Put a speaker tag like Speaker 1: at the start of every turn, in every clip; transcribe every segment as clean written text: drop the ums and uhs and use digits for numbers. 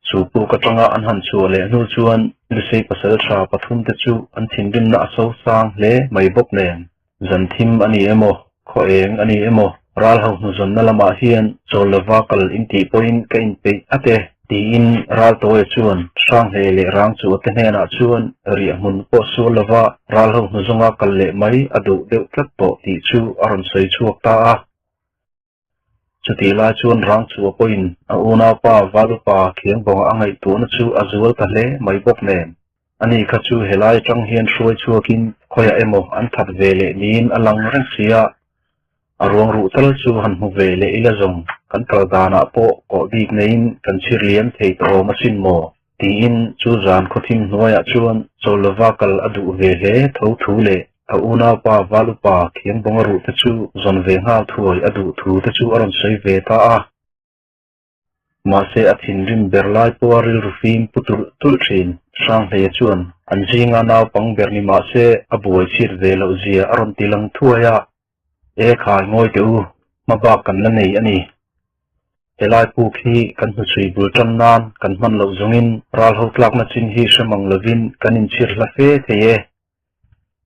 Speaker 1: Chu puk atanga an han chhuah leh hnu chuan Lusei pasaltha pathumte chu an thinrimna a sosang hle mai bawk nen. Zan thim a ni emaw, khaw eng a ni emaw, ral ho hnuzawnna lamah hian chawl lova kal intih pawhin ka inpeih at e, tiin Raltawia chuan Hranghlei leh Rangchua te hnenah chuan riah hmun pawh sual lova ral ho hnuzawnga kal leh mai a duh deuh tlat tawh tih chu a rawn sawi chhuak ta a. Chutih lai chuan Rangchua pawhin a unaupa Valupa Khiangbawnga a ngaihtuahna chu a zual ta hle mai bawk nen. Ani kha chu helai atang hian hruai chhuakin khawiah emaw an that ve leh niin a lang reng si a, a ruang ruh tal chu han hmu ve leh ila zawng kan kal danah pawh kawh bik neiin kan chhir liam thei tawh awm asin maw? Tiin chu zan khawthim hnuaiah chuan chawl lova kal a duh ve hle tho thu leh a unaupa Valupa Khiangbawnga ruh te chu zawn ve nghal thuai a duh thu te chu a rawn sawi ve ta a. Mahse a thinrim ber lai pawha rilru fim pu tulh tulh thin. Hranghleia chuan an zinga naupang ber ni mahse a buai chhiat ve loh zia a rawn ti lang thuai a, E khai ngawi teh u, hma bak kan la nei a ni. Helai puk hi kan hnuchhui bul tan nan kan hman loh zawngin ral ho tlakna chin hi hre mang lovin kan inchhir hla fe thei e.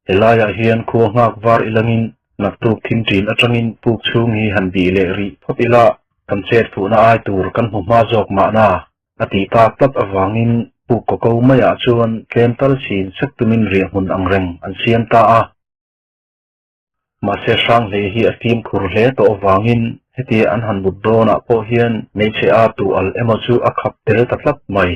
Speaker 1: Helaiah hian khua nghak var ilangin naktuk thim ṭin aṭangin puk chhung hi han bih leh rih phawt ila kan chet fuhna ai tur kan hmu hma zawk mahna a tih tak tlat avangin puk kaw ko maiah chuan tlem tal chhin sek tumin riahhmun angreng an siam ta a. Mahse Hranghlei hi a fimkhur hle tawh avangin hetia an han mut dawnah pawh hian hmeichhe a tu al emaw chu a khap tel ta tlat mai.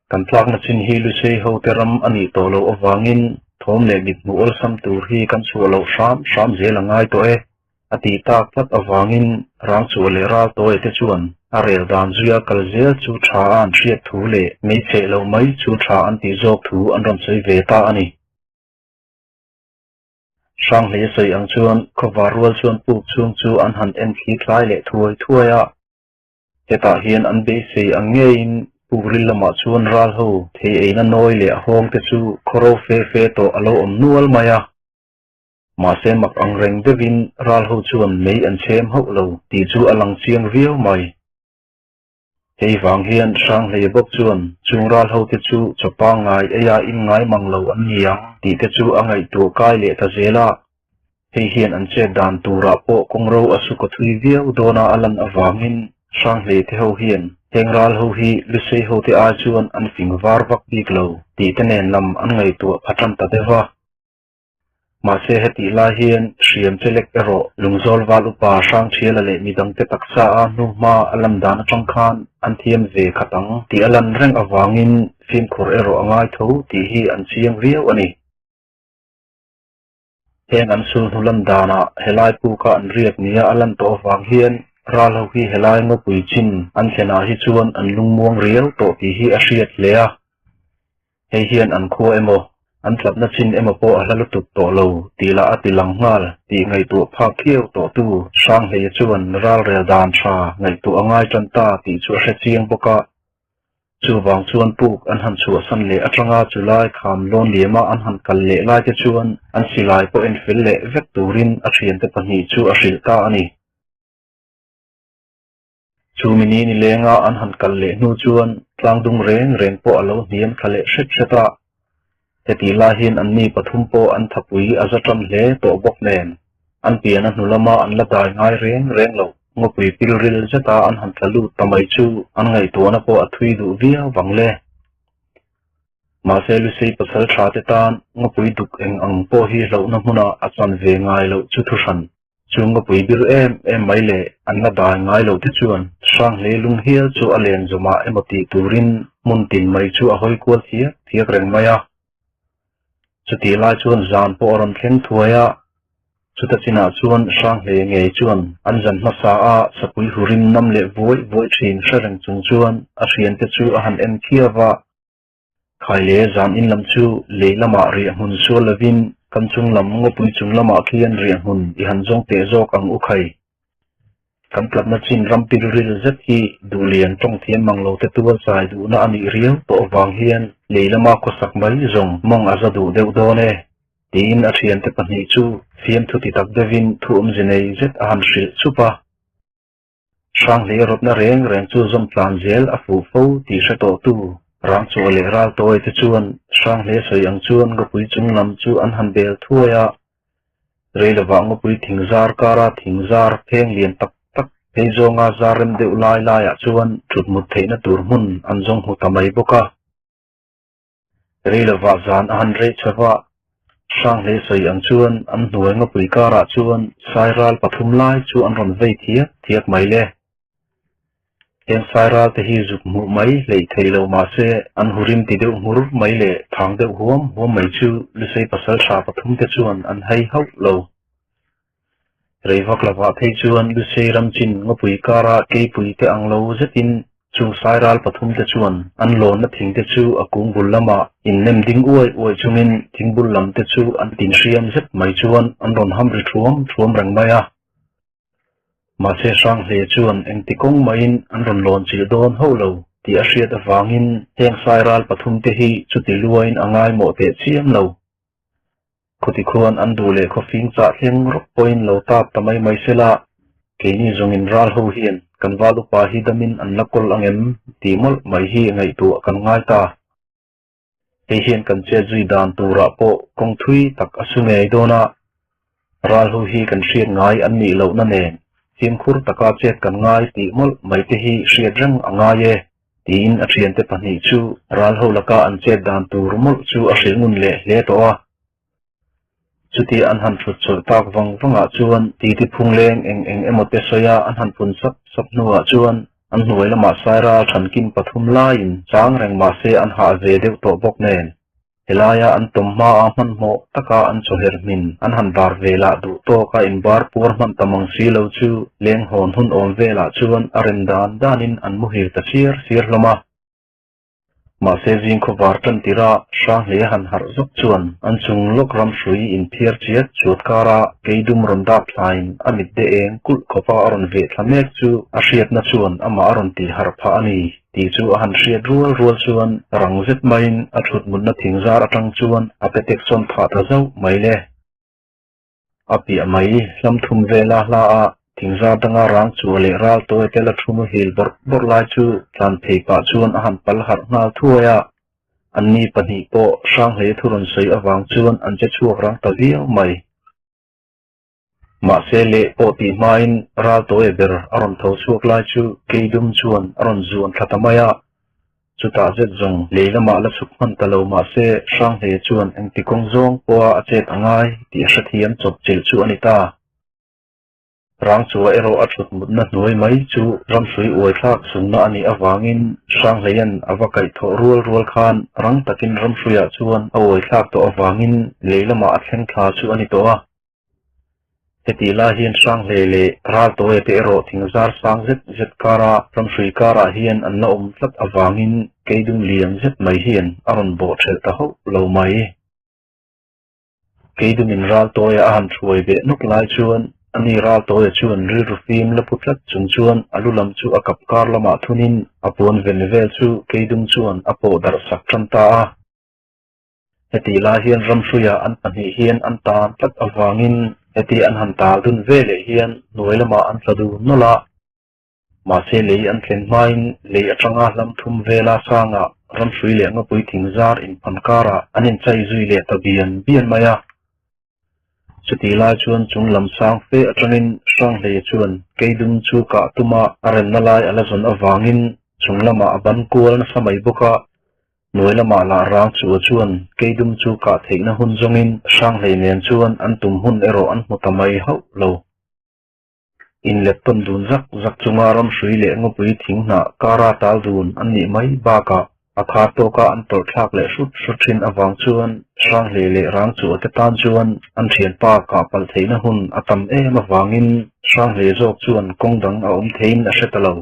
Speaker 1: Kan tlakna chin hi Lusei hote ram a nih tawh loh avangin thawm leh mit hmuh awlsam tur hi kan chhuah loh hram hram zel a ngai tawh e, a tih tak tlat avangin Rangchhuah leh Raltawia te chuan a rel dan zuia kal zel chu tha a an hriat thu leh hmeichhe loh mai chu tha an tih zawk thu an rawn sawi ve ta a ni. Hranghlei a sawi ang chuan khawvar rual chuan puk chhung chu an han en thli thlai leh thuai thuai a. Hetah hian an beisei ang ngeiin puk ril lamah chuan ral ho thei eina nawi leh a hawng te chu khawro fe fe tawh a lo awm nual mai a. Mahse mak ang reng deuhin ral ho chuan mei an chhem hauh lo tih chu a lang chiang viau mai. Hei vang hian Hranghleia bawk chuan chung ral hote chu chaw pangngai eia in ngai mang lo an ni ang tih te chu a ngaihtuah kai leh ta zel a. Hei hian an chet dan turah pawh kawngro a suka thui viau dawna a lan avangin Hranghleia te ho hian heng ral ho hi Lusei hote ai chuan an fing var vak bik lo tih te nen lam an ngaihtuah pha tan ta deuh a. Mahse hetih lai hian hriam chelek erawh Lungzawl Val Upa Hrangthiala leh midangte taksa a hnuhma a lan dan atang khan an thiam ve khat ang tih a lan reng avangin fimkhur erawh a ngai tho tih hi an chiang viau a ni. Heng an sulhnu lan danah helai puka an riak nia a lan tawh avang hian ral ho hi helai ngawpui chin an thlenah hi chuan an lungmuang riau tawh tih hi a hriat hle a. Hei hian an khua emaw, an tlatna chin emaw pawh a hla lutuk tawh lo tih lah a ti lang nghal tih ngaihtuah phak khiau tawhtu Hranghleia chuan ralrel dan tha ngaihtuah a ngai tan ta tih chu a hre chiang bawk a. Chuvang chuan puk an han chhuahsan leh atanga chulai kham lawn liama an han kal leh lai te chuan an silai pawh enfel leh vek turin a thiante pahnih chu a hrilh ta a ni. Chumi ni nilenga an han kal leh hnu chuan tlangdung reng reng pawh a lo hniam thla leh hret hret a. Hetih lai hian anni pathum pawh an thapui a za tan hle tawh bawk nen, an pian a hnu lama an la dai ngai reng reng lo. Ngawpui pilril zeta an han tla lut ta mai chu an ngaihtuahna pawh a thui duh viau vang le. Mahse Lusei pasal tha te tan ngawpui duk eng ang pawh hi hlauhna hmunah a chan ve ngai loh chu thuhran. Chu ngawpui bir em em mai leh an la dai ngai loh te chuan Hranghlei lung hial chu a len zawmah emaw tih turin hmun tin mai chu a hawi kual thiak thiak reng mai a. Chutih lai chuan zan pawh a rawn thleng thuai a, chuta chinah chuan Hranghlei ngei chuan an zan hmasa a sapui hurin nam leh vuai vuai thin hre reng chung chuan a thiante chu a han en khiau va. Khaile zan in lam chu lei lamah riah hmun sual lovin kan chung lam ngawpui chung lamah khian riah hmun i han zawng teh zawk ang u khai. Kan tlatna chin ram pilril zet hi duhlian tawng thiam mang lo te tual chai duhna a nih riau tawh avang hian lei lama khawsak mai zawng mawng a za duh deuh dawn e tiin a thiante pahnih chu fiamthu ti tak deuhin thu awmze nei zet a han hrilh chup a. Hranghlei rawtna reng reng chu zawm tlan zel a fuh fo tih hre tawhtu Rangchhuah leh Raltawi te chuan Hranghlei sawi ang chuan ngawpui chung lam chu an han bel thuai a. Rei lovah ngawpui thingzar kara thingzar pheng lian tak tak phei zawnga zar rem deuh lai laiah chuan thut mut theihna tur hmun an zawng hmu ta mai bawk a. Rei lovah zan a han rei chho va, Hranghlei sawi ang chuan an hnuai ngawpui karah chuan Sairal pathum lai chu an rawn vei thiak thiak mai le. Heng Sairal te hi zuk hmuh mai hleih thei lo mahse an hurim ti deuh hmur mai leh thang deuh huam huam mai chu Lusei pasaltha pathum te chuan an hai hauh lo. Rei vak lovah phei chuan Lusei ram chin ngawpui kara keipui te ang lo zetin chung sairal pathum te chuan an lawnna thing te chu a kung bul lamah innem ding uai uai chungin thing bul lam te chu an tin hriam zet mai chuan an rawn ham ri thuam thuam reng mai a. Mahse Hranghle chuan engti kawng mahin an rawn lawn chilh dawn hauh lo tih a hriat avangin heng sairal pathum te hi chuti luain a ngaimawh teh chiam lo. Khuti khuan an duh leh khawfing chah thleng rawk pawhin lo tap ta mai mai se la, keini zawngin ral ho hian kan val upa hi damin an la kawl ang em tih mawlh mai hi ngaihtuah kan ngai ta. Hei hian kan chet zui dan turah pawh kawng thui tak a su ngei dawn a, ral ho hi kan hriat ngai an nih lohna nen fimkhur taka chet kan ngai tih mawlh mai te hi hriat reng a ngai e. Tiin a thiante pahnih chu ral ho laka an chet dan tur mawlh chu a hrilh ngun leh hle tawh a. Chutia an han thut chawlh tak vang vangah chuan titi phungleng eng eng emaw te sawia an han phun sap sap hnuah chuan an hnuai lamah Saira thankin pathum laiin chang reng mahse an hah ve deuh tawh bawk nen. Helaia an tawm hmaa hmanhmawh taka an chawher hmin an han bar velah duh tawka inbar puar hman ta mang si lo chu leng hawn hun awm velah chuan a rem dan danin an muhil ta siar siar hlawm a. Mahse zingkhaw var tan tirah Hranghlei a han harh zawk chuan an chung lawk ram hrui inphiar chiat chuat kara keidum rawn dap thlain a mit de eng kulh khawpa a rawn veh thla mek chu a hriatna chuan amah a rawn tih harh phah a ni. Tih chu a han hriat rual rual chuan rang zet maiin a thut mutna thing zar atang chuan a petek sawn phah ta zauh mai le. A piah mai hlam thum vela hla a thing zar danga rang chua leh ral tawi tel a thu muhil bawrh bawrh lai chu tlan phei pah chuan a han pal harh nghal thuai a. Anni pahnih pawh Hranghlei thu rawn sawi avang chuan an che chhuak rang ta viau mai. Mahse leh pawh tih hmain ral tawi ber a rawn tho chhuak lai chu Keidum chuan a rawn zuan thla ta mai a. Chutah zet zawng lei lamah la chhuk hman ta lo mahse Hranghlei chuan engti kawng zawng pawha a chet a ngai tih a hrethiam chawp chilh chu a ni ta. Rangchua erawh a thut mutna hnuai mai chu ramhrui uai thlak chungna a nih avangin Hranghleia'n a va kaih thawh rual rual khan rang takin ramhruiah chuan a uai thlak tawh avangin lei lamah a thleng thla chu a ni tawh a. Hetih lai hian Hranghlei leh Raltawia te erawh thingzar sang zet zet kara ramhrui karah hian an la awm tlat avangin keidum lian zet mai hian a rawn bawh thelh ta hauh lo mai. Keidumin Raltawia a han hruai ve nawk lai chuan ani Raltawia chuan rilru fim la pu tlat chung chuan a lu lam chu a kap kar lamah thunin a puan ven vel chu Keidum chuan a pawh darh sak tan ta a. Hetih lai hian ramhruia an pahnih hian an tan tlat avangin heti an han tal dun ve leh hian hnuai lamah an tla dun nawlh a. Mahse lei an thlen hmain lei atanga hlam thum vela sangah ramhrui leh ngawpui thing zar inphan karah an inchai zui leh ta bian bian mai a. Chutih lai chuan chung lam sang fe atangin Hranghleia chuan Keidum chu kah tuma a remna lai a la zawn avangin chung lamah a ban kual nasa mai bawk a. Hnuai lamah lah rang chu chuan Keidum chu kah theihna hun zawngin Hranghlei nen chuan an tum hun erawh an hmu ta mai hauh lo. Inlet tawn dun zak zak chunga ramhrui leh ngawpui thing hnah kara tal dun an nih mai bakah a khar tawka an tawrh thlak leh hrut hrut thin avang chuan Hranghlei leh Rangchua te tan chuan an thianpa kah palh theihna hun a tam em avangin Hranghlei zawk chuan kawng dang a awm theiin a hre ta lo.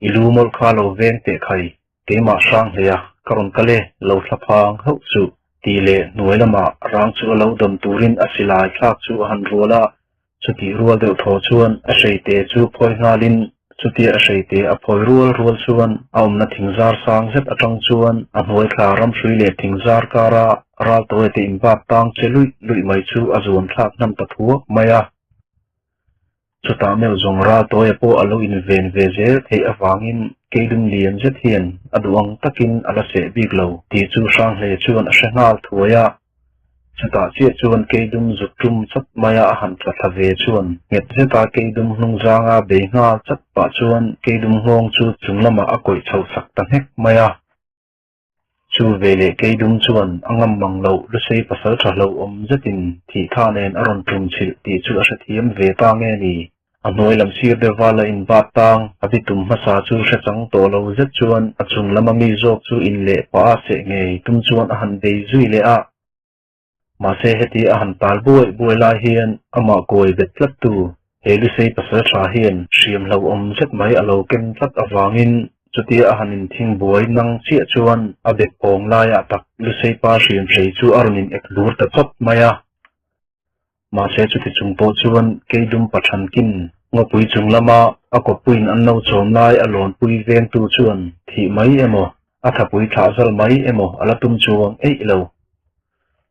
Speaker 1: I lu mawlh kha lo veng teh khai, keimah hrang hleia ka rawn kal e, lo thla phang hauh chu, tih leh hnuai lamah rang chu a lo dawm turin a silai thlak chu a han rual a, chutih rual deuh thaw chuan a hreite chu phawi nghalin chutia a hreite a phawi rual rual chuan a awmna thingzar sang zet atang chuan a hnuai thla ramhrui leh thingzar kara ral tawite inbak tang che luih luih mai chu a zuan thlak hnan ta thuak mai a. Chutah meuh zawng Raltawia pawh a lo inven ve zel theih avangin Keidum lian zet hian a duh ang takin a la seh bik lo tih chu Hranghleia chuan a hre nghal thuai a. Chutah chiah chuan Keidum zuk tum chat maia a han tla thla ve chuan nghet zeta Keidum hnung zanga bei nghal chat pah chuan Keidum nghawng chu chung lamah a kawih chhoh sak ta nghek mai a. Chu veleh Keidum chuan a ngam mang loh Lusei pasal tha hlauhawm zetin thih tha nen a rawn tum chhilh tih chu a hrethiam ve ta nge ni? A hnuai lam sir deuhva la inbat tang a bitum hmasa chu hre chang tawh lo zet chuan a chung lama mi zawk chu inleh pah a seh ngei tum chuan a han bei zui leh a. Mahse heti a han tal buai buai lai hian amah kawi bet tlat tu he Lusei pasal tha hian hriam hlauhawm zet mai a lo ken tlat avangin chutia a han inthing buai nang chiah chuan a bet pawng laiah tak Lusei pa hriam hrei chu a rawn in ek dur ta chawp mai a. Mahse chuti chung pawh chuan Keidum Pathankin ngawpui chung lama a kawppuiin an lo chawm lai a lawnpui vengtu chuan thih mai emaw a thapui thlah zal mai emaw a la tum chuang eih lo.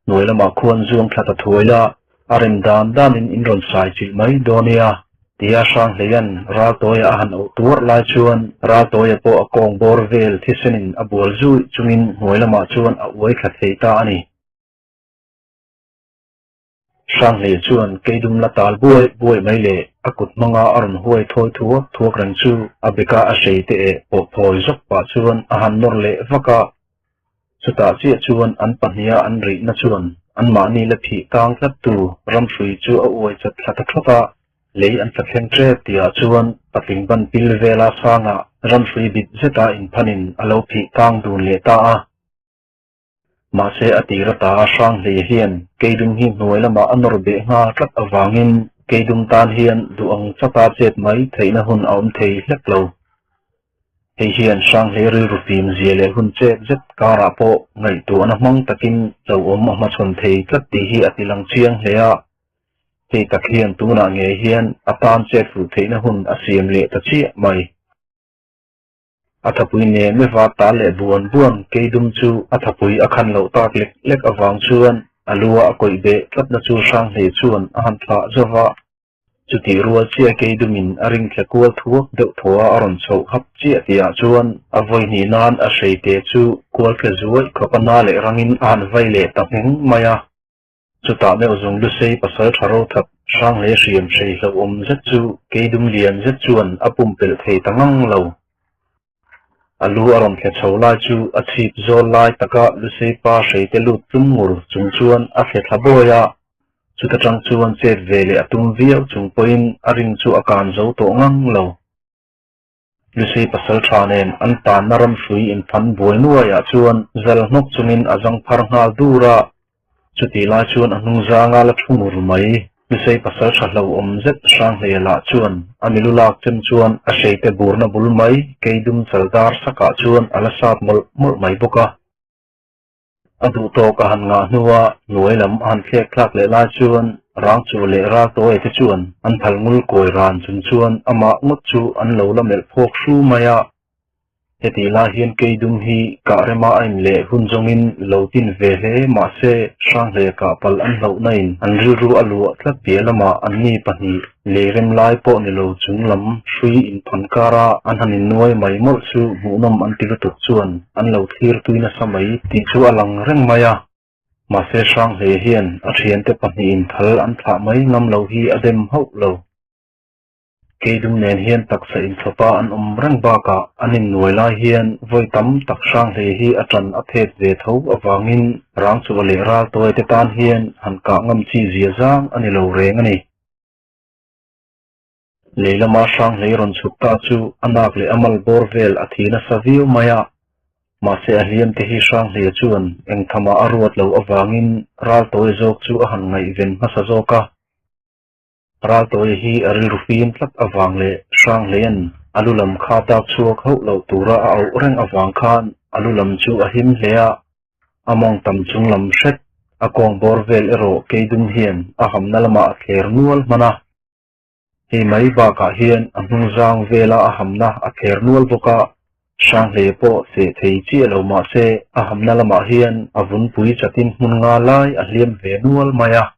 Speaker 1: Hnuai lamah khuan zuang thla ta thuai la, a rem dan danin in rawn sai chilh mai dawn nia, tia Hranghleia'n Raltawia a han auh tuarh lai chuan Raltawia pawh a kawng bawr vel thisenin a bual zui chungin hnuai lamah chuan a uai thla thei ta a ni. Hranghleia chuan Keidum la tal buai buai mai leh a kut hmanga a rawn huai thawi thuak thuak reng chu a beka a hrei te eh pawh phawi zawk pah chuan a han nawr leh vak a. Chutah chiah chuan an pahniha an rihna chuan anmahni la phih tang tlattu ramhrui chu a uai chat thla ta thawt a, lei an tla thleng tep tihah chuan patling ban pil vela sangah ramhrui bit zeta inphanin a lo phih tang dun leh ta a. Mahse a tir ata a hrang hle hian Keidum hi hnuai lamah a nawr beh nghal tlat avangin Keidum tan hian duh ang chata chet mai theihna hun a awm thei hlek lo. Hei hian Hranghleia rilru fim zia leh hun chet zet karah pawh ngaihtuahna hmang takin hlauhawm a hmachhawn thei tlat tih hi a ti lang chiang hle a. Hei tak hian tunah ngei hian a tan chet fuh theihna hun a siam leh ta chiah mai. A thapui nen meva tal leh buan buan Keidum chu a thapui a khan loh tak lek lek avang chuan a lua a kawih beh tlatna chu Hranghleia chuan a han thlah zo va. Chutih rual chiah Keidumin a ring thle kual thuak deuh thaw a a rawn chhoh hap chiah tihah chuan a vawi hnih nan a hreite chu kual tle zuaih khawp a na leh rangin a han vai leh ta ngheng mai a. Chutah meuh zawng Lusei pasal tha ro that Hranghleia hriam hrei hlauhawm zet chu Keidum lian zet chuan a pumpelh thei ta ngang lo. A lu a rawn thle chho lai chu a chhip zawl lai taka Lusei pa hreite lut tlum ngur chung chuan a thle thla bawi a, chuta tang chuan chet ve leh a tum viau chung pawhin a ring chu a kan zo tawh ngang lo. Lusei pasal tha nen an tanna ramhrui inphan buai nuaiah chuan zal hnawk chungin a zang phar nghal dur a, chutih lai chuan a hnung zanga la thu ngur mai. Lusei pasal tha hlauhawm zet Hranghleia lah chuan a milu lak chem chuan a hreite burna bul mai Keidum chal dar sakah chuan a la sat mawlh mawlh mai bawk a. A duh tawk a han ngah hnua hnuai lam a han thlek thlak leh lai chuan Rangchu leh Raltawia te chuan an phal ngul kawi ran chung chuan amah ngawt chu an lo la melh phawk hru mai a. Hetih lai hian Keidum hi kah rema a inleh hun zawngin lo tin ve hle mahse Hranghleia kah palh an hlauhna in an rilru a luah tlat piah lamah anni pahnih Lei rem lai pawh ni lo chung lam hrui inphan kara an han innuai mai mawlh chu hmuhnawm an ti lutuk chuan an lo thlir tui nasa mai tih chu a lang reng mai a. Mahse Hranghleia hian a thiante pahnihin thal an thlah mai ngam lo hi a dem hauh lo. Keidum nen hian taksa inthlawpa an awm reng bakah an innuai lai hian vawi tam tak Hranghleia hi a tan a phet ve tho avangin Rangchua leh Raltawia te tan hian han kah ngam chi zia zang a ni lo reng a ni. Lei lama Hranghleia rawn chhuk ta chu a nak leh a mal bawr vel a thi nasa viau mai a, mahse a hliam te hi Hranghleia chuan eng thamah a ruat loh avangin Raltawia zawk chu a han ngaihven hmasa zawk a. Raltawia hi a rilru fim tlat avang leh Hranghleia'n a lu lam kha dak chhuak hauh loh tura a auh reng avang khan a lu lam chu a him hle a, a mawng tam chung lam hret, a kawng bawr vel erawh Keidum hian a hamna lamah a thler nual hman a. Hei mai bakah hian a hnung zang vela a hamna a thler nual bawk a, Hranghleia pawh seh thei chiah lo mahse a hamna lamah hian a vunpui chatin hmun nga lai a hliam ve nual mai a.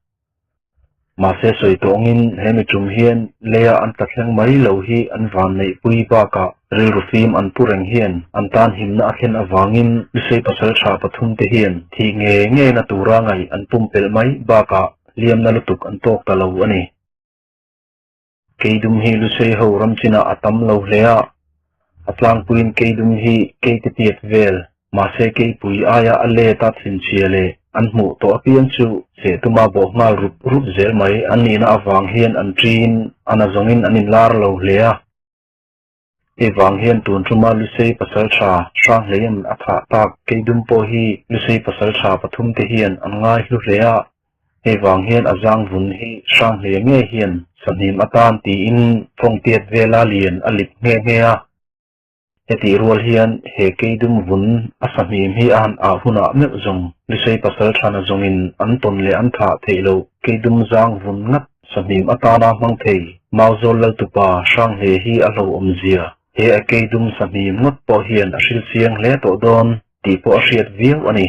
Speaker 1: Mahse sawi tawngin he mi tum hian leia an tla thleng mai lo hi an vanneihpui bakah rilru fim an pu reng hian an tan himna a thlen avangin Lusei pasaltha pathumte hian thih nge nge na tura ngaih an pumpelh mai bakah hliamna lutuk an tawk ta lo a ni. Keidum hi Lusei ho ram chinah a tam lo hle a, a tlangpuiin Keidum hi keite piat vel, mahse keipui aia a let a thinchhia leh an hmuh tawh apiang chu seh tuma bawh nghal rup rup zel mai an nihna avang hian an ṭiin a nazawngin an inlar lo hle a. Hei vang hian tun tuma Lusei pasalṭha Hranghleia'n a thah tak Keidum pawh hi Lusei pasalṭha pathumte hian an ngai hlu hle a, hei vang hian a zang vun hi Hranghleia ngei hian sahnim atan tiin fawngtiat vela lian a lip nghe nghe a. Hetih rual hian he Keidum vun a sahnim hi a han ah hunah meuh zawng Lusei pasalṭha na zawngin an tawn leh an thah theih loh Keidum zang vun ngat Sahnim atana hmang thei Mauzawl Laltupa Hranghle hi a hlauhawm zia he a keidum sahnim ngawt pawh hian a hril chiang hle tawh dawn tih pawh a hriat viau a ni.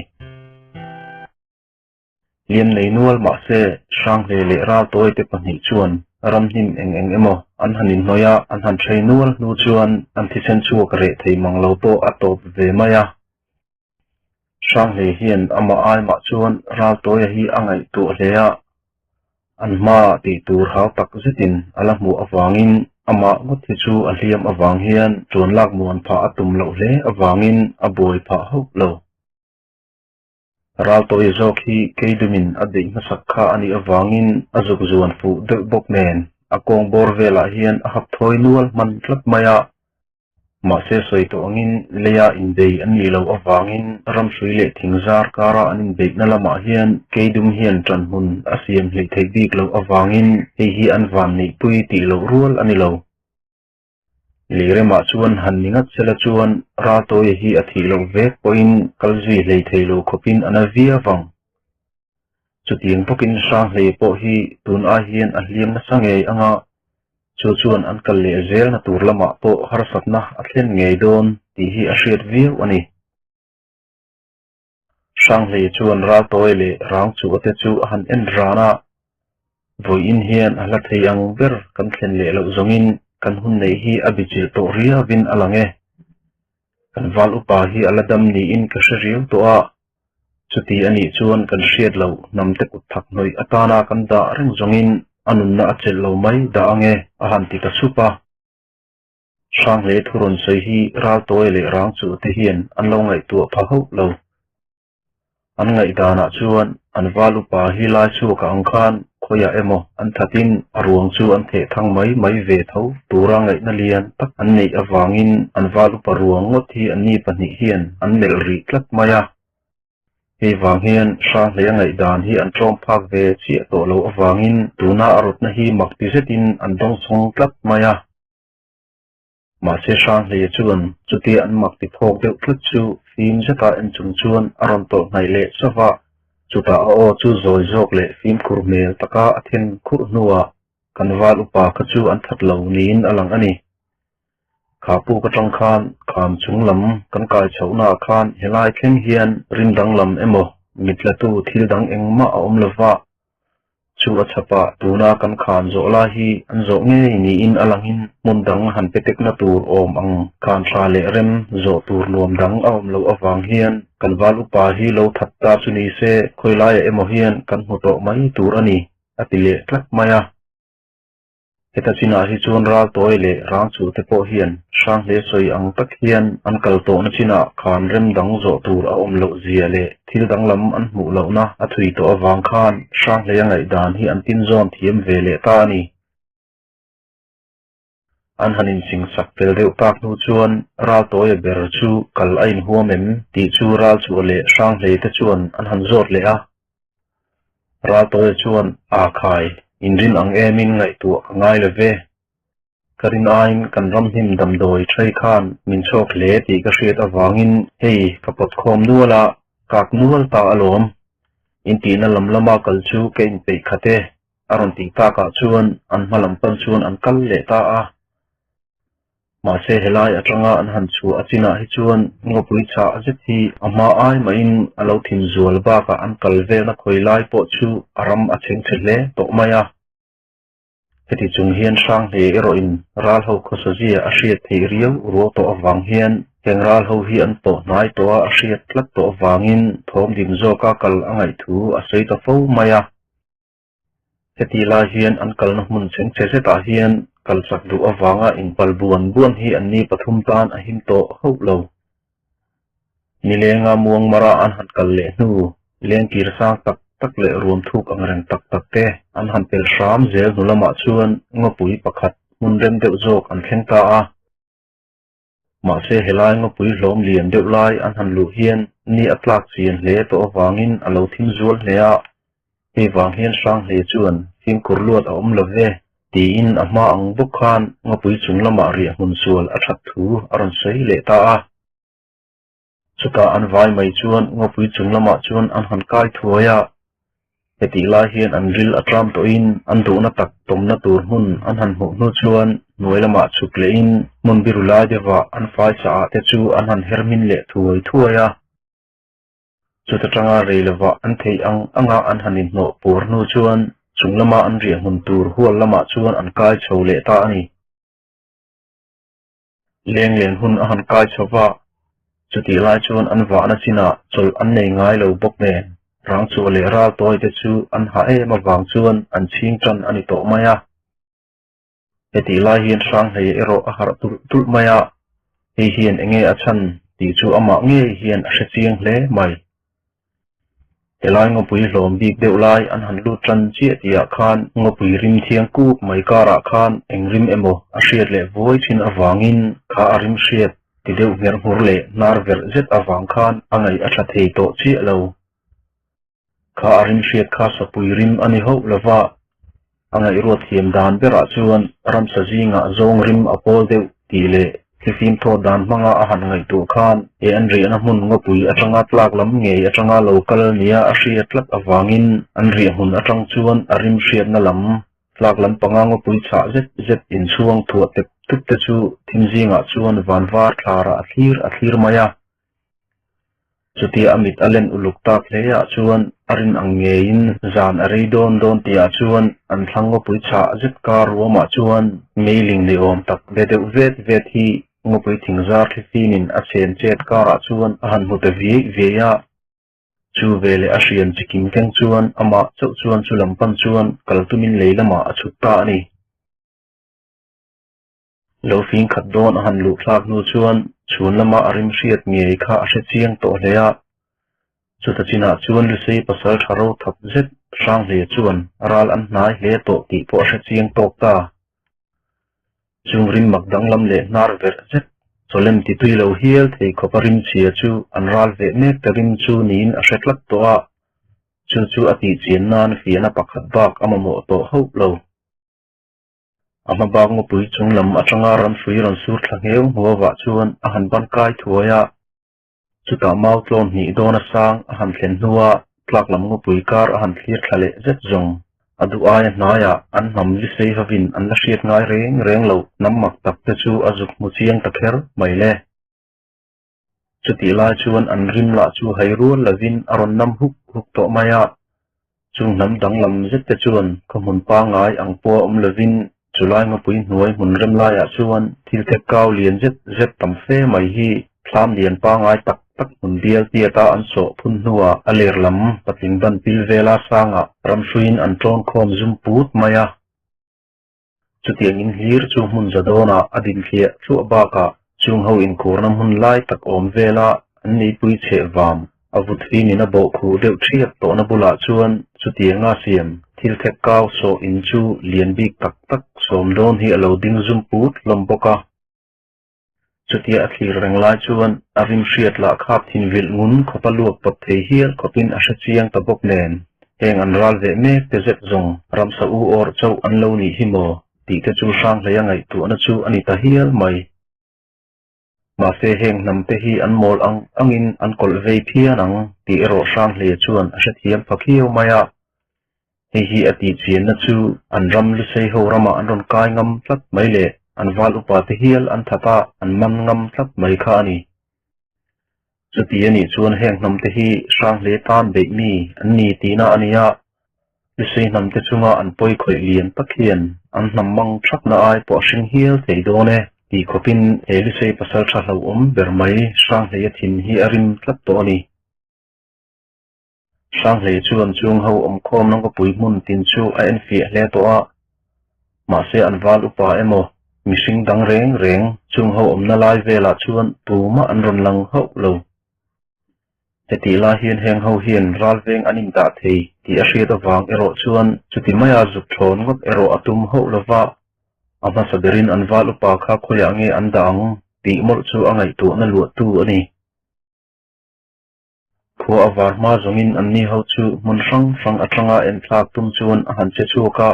Speaker 1: Liam nei nual mahse Hranghle leh Raltawite pahnih chuan ramhnim eng eng emaw an han inhnawih a, an han hrei nual hnu chuan an thisen chhuak reh thei mang lo pawh a tawp ve mai a. Hranghlei hian amah aimah chuan Raltawia hi a ngaihtuah hle a, an hmaah tih tur hau tak zetin a la hmuh avangin amah ngawt hi chu a hliam avang hian ṭuan lak muan phah a tum loh hle avangin a buai phah hauh lo. Raltawia zawk hi Keidumin a beih hmasak kha a nih avangin a zuk zuan fuh deuh bawk nen a kawng bawr velah hian a hap thawi nual hman tlat mai a. Mahse sawi tawh angin leia inbei an nih loh avangin ramhrui leh thingzar kara an inbeihna lamah hian Keidum hian ṭanhmun a siam hleih theih bik loh avangin hei hi an van neihpui tih loh rual a ni lo. Leiremah chuan han ni ngat sela chuan Raltawia hi a thih loh vek pawhin kal zui hlei thei lo khawpin a na viau vang. Chutiang bawkin Hranghlei pawh hi tun ai hian a hliam nasa ngei anga chu chuan an kal leh zelna tur lamah pawh harsatna a thlen ngei dawn tih hi a hriat viau a ni. Hranghlei chuan Raltawi leh Rangchuh te chu a han en ran a, vawiin hian a hla thei ang ber kan thlen leh loh zawngin kan hun neih hi a bichilh tawh riauin a lang e. Kan val upa hi a la dam niin ka hre riau tawh a, Chuti a nih chuan kan hriat loh hnamte kut thak hnawih atana kan dah reng zawngin a nunna a chelh lo mai dah ange a han ti ta sup a. Hranghle thu rawn sawi hi Raltawi leh Rangchuh te hian an lo ngaihtuah pha hauh lo. An ngaihdanah chuan an val upa hi lai chhuakah ang khan khawiah emaw an thatin a ruang chu an theh thang mai mai ve tho tura ngaihna lian tak an neih avangin an val upa ruang ngawt hi anni pahnih hian an melh rih tlat mai a. Hei vang hian Hranghlei a ngaihdan hi an tlawm phak ve chiah tawh loh avangin tuna a rawtna hi mak ti zetin an dawngsawng tlat mai a. Mahse Hranghleia chuan chutia an mak ti phawk deuh tlat chu fim zeta en chung chuan a rawn tawlh hnaih leh chauh a, chutah a aw chu zawi zawk leh fimkhur hmel taka a then khurh hnuah kan val upa kha chu an that lo niin a lang a ni. Kha puk atang khan kham chung lam kan kai chhohnaah khan helai thleng hian rim danglam emaw mitlatu thil dang engmah a awm lova, Chu a chhapah tuna kan khan zawh lai hi an zawh ngei niin a langin hmun dang han pe tekna tur awm ang khan tha leh rem zawh tur nuam dang a awm loh avang hian kan val upa hi lo that ta chu ni se khawi laiah emaw hian kan hmu tawh mai tur a ni, a ti leh tlat mai a. Heta chinah hi chuan Raltawi leh Rangchuh te pawh hian Hranghle sawi ang tak hian an kal tawhna chinah khan rem dang zawh tur a awm loh zia leh thil danglam an hmuh lohna a thui tawh avang khan Hranghleia ngaihdan hi an tinzawn thiam ve leh ta a ni. An han insingsak fel deuh tak hnu chuan Raltawia ber chu kal a inhuam em tih chu Ralchuah leh Hranghlei te chuan an han zawt leh a. Raltawia chuan aa khai, inrin ang emin ngaihtuah ka ngai lo ve. Ka rin aiin kan ram hnim damdawi ṭhei khan min chhuak hle tih ka hriat avangin hei ka pawt khawm nual a, kak nual ta alawm. Intihna lam lama kal chu ka inpeih khat e, a rawn tih takah chuan an hma lam pan chuan an kal leh ta a. Mahse helai atanga an han chhuah a chinah hi chuan ngawpui chhah zet hi a hma ai mahin a lo thin zual bakah an kal velna khawi lai pawh chu a ram a chheng chhe hle tawh mai a. Heti chung hian Hranghlei erawhin ral ho khawsazia a hriat theih riau ruau tawh avang hian heng ral ho hi an tawh hnai tawh a, a hriat tlat tawh avangin thawm dim zawka kal a ngaih thu a sawi ta fo mai a. Heti lai hian an kalna hmun chhengchhe zetah hian kal chak duh avanga inpal buan buan hi anni pathum tan a him tawh hauh lo. Nilenga muang mara an han kal leh hnu, lengkir sang tak tak leh ruam thuk ang reng tak tak te an han pel hram zel hnu lamah chuan ngawpui pakhat hmun rem deuh zawk an thleng ta a. Mahse helai ngawpui hlawm lian deuh lai an han luh hian ni a tlak chian hle tawh avangin a lo thim zual hle a, hei vang hian Hranghlei chuan fimkhur luat a awm lo ve tiin a hma ang bawk khan ngawpui chung lamah riah hmun sual a that thu a rawn sawi leh ta a. Chutah an vai mai chuan ngawpui chung lamah chuan an han kai thuai a, hetih lai hian an ril a tlam tawhin an duhna tak tawmna tur hmun an han hmuh hnu chuan hnuai lamah chhuk lehin hmun biru lai deuhah an fai saah te chu an han her hmin leh thuai thuai a. Chuta tanga rei lovah an theih ang anga an han inhnawh puar hnu chuan chung lama an riah hmun tur hual lamah chuan an kai chho leh ta a ni. Lenglen hun a han kai chho va, chutih lai chuan an vahna chinah chawlh an nei ngai lo bawk nen, rangchhuah leh ral tawi te chu an hah em avang chuan an chhing tan a ni tawh mai a. Hetih lai hian Hranghlei erawh a harh tulh tulh mai a, hei hian enge a chhan tih chu amah ngei hian a hre chiang hle mai. Helai ngawpui hlawm bik deuh lai an han lut tan chiah tihah khan ngawpui rim thiang kuk mai karah khan eng rim emaw a hriat leh vuai thin avangin kha a rim hriat ti deuh ngher nghur leh hnar verh zet avang khan a ngaih a tha thei tawh chiah lo. Kha a rim hriat kha sapui rim a ni hauh lova, a ngaihruat thiam dan berah chuan ramsa zingah zawng rim a pawl deuh tih leh thlifim thawt dan hmanga a han ngaihtuah khan he an riahna hmun ngawpui atanga tlak lam ngei atanga lo kal nia a hria tlat avangin an riah hmun atang chuan a rim hriatna lam tlak lam panga ngawpui chhah zet zet inchhuang thuah tep tup te chu thim zingah chuan van var thlarah a thlir a thlir mai a. Chutia a mit a len uluk tak hle ah chuan a rin ang ngeiin zan a rei dawn dawn tih ah chuan an thlang ngawpui chhah zet kar ruamah chuan meiling ni awm tak ve deuh vet vet hi ngawpui thingzar thlifinin a chhen chet karah chuan a han hmu ta viai viai a. Chu veleh a hrian chikim keng chuan amah chauh chuan chu lam pan chuan kal tumin lei lamah a chhuk ta a ni. Lo fing khat dawn a han luh thlak hnu chuan chhun lama a rim hriat ngei kha a hre chiang tawh hle a. Chuta chinah chuan Lusei pasal tha ro thap zet Hranghlei chuan ral an hnai hle tawh tih pawh a hre chiang tawk ta. Chung rim mak danglam leh hnar verh zet chawlem ti tui lo hial thei khawp a rim chhia chu an ral veh mek ta rim chu niin a hre tlat tawh a. Chu chu a tih chian nan fiahna pakhat bak a mamawh tawh hauh lo. A hma bak ngawpui chung lam atanga ramhrui rawn sur thla ngheu hnuavah chuan a han ban kai thuai a. Chutah mau tlawn hnih dawn a sang a han thlen hnua tlak lam ngawpui kar a han thlir thla leh zet zawng. A duh aia hnaiah an hnam lisei hovin an la hriat ngai reng reng loh hnam mak tak te chu a zuk hmu chiang ta kher mai le. Chutih lai chuan an rim lah chu hai rual lovin a rawn nam huk huk tawh mai a. Chung hnam danglam zet te chuan khaw hmun pangngai ang pawha awm lovin chulai ngawpui hnuai hmun rem laiah chuan thil thek kau lian zet zet tam fe mai hi thlam lian pangngai tak tak hmun bial tiata an sawh phun hnuah a ler lam patling ban pil vela sangah ramhruiin an tawn khawm zum put mai a. Chutiang in hlir chu hmun za dawnah a din thliah thluah bakah chung ho inkhurna hmun lai tak awm vela an neipui chheh vam a vut finin a bawh khuh deuh thiap tawhna bulah chuan chutianga siam thil thek kau sawh in chu lian bik tak tak sawm dawn hi a lo ding zum put hlawm bawk a. Chutia a thlir reng lai chuan a rim hriat lah khap thin vilh ngun khawpa luak pawt thei hial khawpin a hre chiang ta bawk nen, heng an ral veh mek te zet zawng ramsa u awrh chauh an lo nih hi maw tih te chu Hranghleia ngaihtuahna chu a ni ta hial mai. Mahse heng hnam te hi an mawl ang angin an kawlh vei phian ang tih erawh Hranghleia chuan a hrethiam pha khiau mai a. Hei hi a tih chianna chu an ram Lusei ho ramah an rawn kai ngam tlat mai leh an val upa te hial an that a, an man ngam tlat mai kha a ni. Chuti a nih chuan heng hnam te hi Hranghle tan beih mi an ni tihna a ni a, Lusei hnam te chunga an pawi khawih lian tak hian an hnam mang thapna ai pawh a hring hial thei dawn e tih khawpin he Lusei pasaltha hlauhawm ber mai Hranghleia thin hi a rim tlat tawh a ni. Hranghlei chuan chung ho awmkhawm Nangkapui hmun tin chu a enfiah hle tawh a, mahse an val upa emaw mihring dang reng reng chung ho awmna lai velah chuan tumah an rawn lang hauh lo. Hetih lai hian heng ho hian ral veng an indah thei tih a hriat avang erawh chuan chuti maia zuk thawn ngawt erawh a tum hauh lova, a hmasa berin an val upa kha khawiah nge an dah ang tih mawlh chu a ngaihtuahna luahtu a ni. Khua a var hma zawngin anni ho chu hmun hrang hrang atanga enthlak tum chuan a han che chhuak a,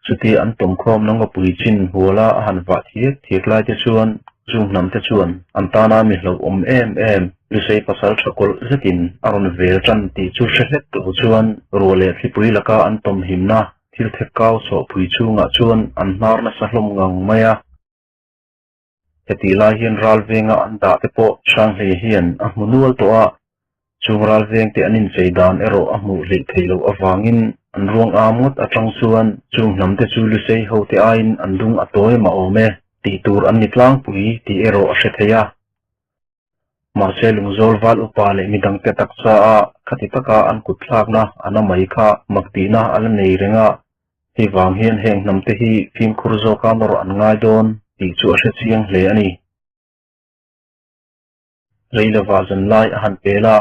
Speaker 1: chutia an tawmkhawmna ngawpui chin huala a han vah thiak thiak lai te chuan chung hnam te chuan an tana mi hlauhawm em em Lusei pasal tha kawlh zetin a rawn vel tan tih chu hre hlek lo chuan ruah leh thlipui laka an tawmhimna thil thek kau sawhpui chhungah chuan an hnar nasa hlawm ngang mai a. Hetih lai hian ral venga an dah te pawh Hranghlei hian a hmu nual tawh a, chung ral veng te an inchei dan erawh a hmuh hleih theih loh avangin an ruang am ngawt atang chuan chung hnam te chu Lusei ho te aiin an dung a tawi mah awm e tih tur an ni tlangpui tih erawh a hre thei a. Mahse Lungzawl val upa leh midangte taksa a khati taka an kut thlakna a na mai kha mak tihna a la nei reng a, hei vang hian heng hnamte hi fimkhur zawka nawr an ngai dawn tih chu a hre chiang hle a ni. Rei lova zan lai a han pel a,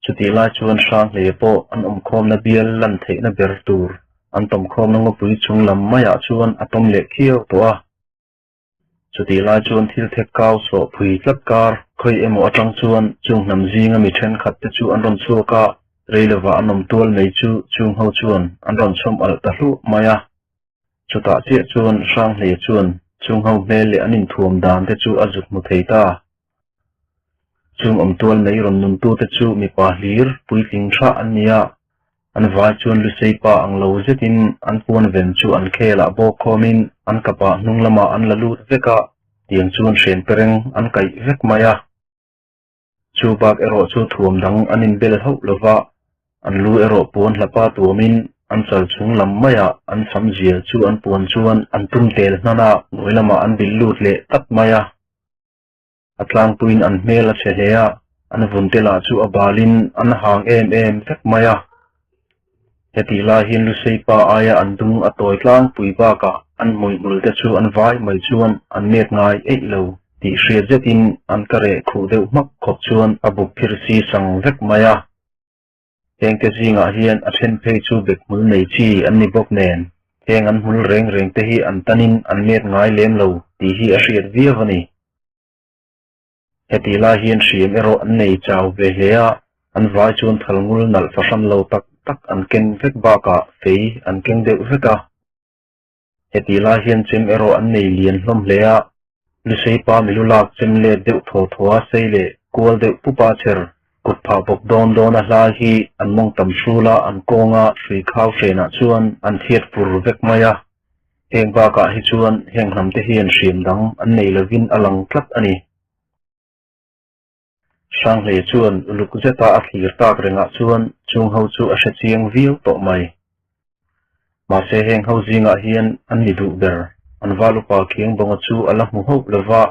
Speaker 1: chutih lai chuan Hranghleia pawh an awmkhawmna bial lan theihna ber tur an tawmkhawmna ngawpui chung lam maiah chuan a tawm leh khiau tawh a. Chutih lai chuan thil thek kau sawh phui tlat kar khawi emaw atang chuan chung hnam zinga mi thenkhat te chu an rawn chhuak a, rei lovah an awm tual mai chu chung ho chuan an rawn chhawm alh ta hluah mai a. Chutah chiah chuan Hranghleia chuan chung ho hmel leh an inthuam dan te chu a zuk hmu thei ta. Chung awm tual mai rawn nuntute chu mipa hlir puitling tha an ni a, An vai chuan Lusei pa ang lo zetin an puan ven chu an khelah bawk khawmin an kapah hnung lamah an la lut vek a, tiang chuan hren pereng an kaih vek mai a. Chu bak erawh chu thuam dang an inbel hauh lo va, an lu erawh puan hlapa tuamin an chal chung lam maiah an sam zial chu an puan chuan an tum tel hnan a, hnuai lamah an bilh lut leh tlat mai a. A tlangpuiin an hmel a chhe hle a, an vun te lah chu a balin an hang em em vek mai a. Hetih lai hian Lusei pa aia an dung a tawi tlangpui bakah an hmuihmul te chu an vai mai chuan an met ngai eih lo tih hriat zetin an ka reh khuh deuh hmak khawp chuan a buk phir si sang vek mai a. Hengte zingah hian a then phei chu bek hmul nei chi an ni bawk nen, heng an hmul reng reng te hi an tanin an met ngai lem lo tih hi a hriat viau a ni. Hetih lai hian hriam erawh an nei chau ve hle a, an vai chuan thal ngul nalh fahran lo tak tak an ken vek bakah fei an keng deuh vek a. Hetih lai hian chem erawh an nei lian hlawm hle a, Lusei pa milu lak chem let deuh thaw thaw a sei leh kual deuh pup a chher kut phah bawk dawn dawn a hlai hi an mawng tam hrul a, an kawnga hrui khau hrenah chuan an thiat fur vek mai a. Heng bakah hi chuan heng hnam te hian hriam dang an nei lovin a lang tlat a ni. Hranghlei chuan uluk zeta a thlir tak rengah chuan chung ho chu a hre chiang viau tawh mai. Mahse heng ho zingah hian an ni duh ber, an val upa Khiangbawnga chu a la hmu hauh lova,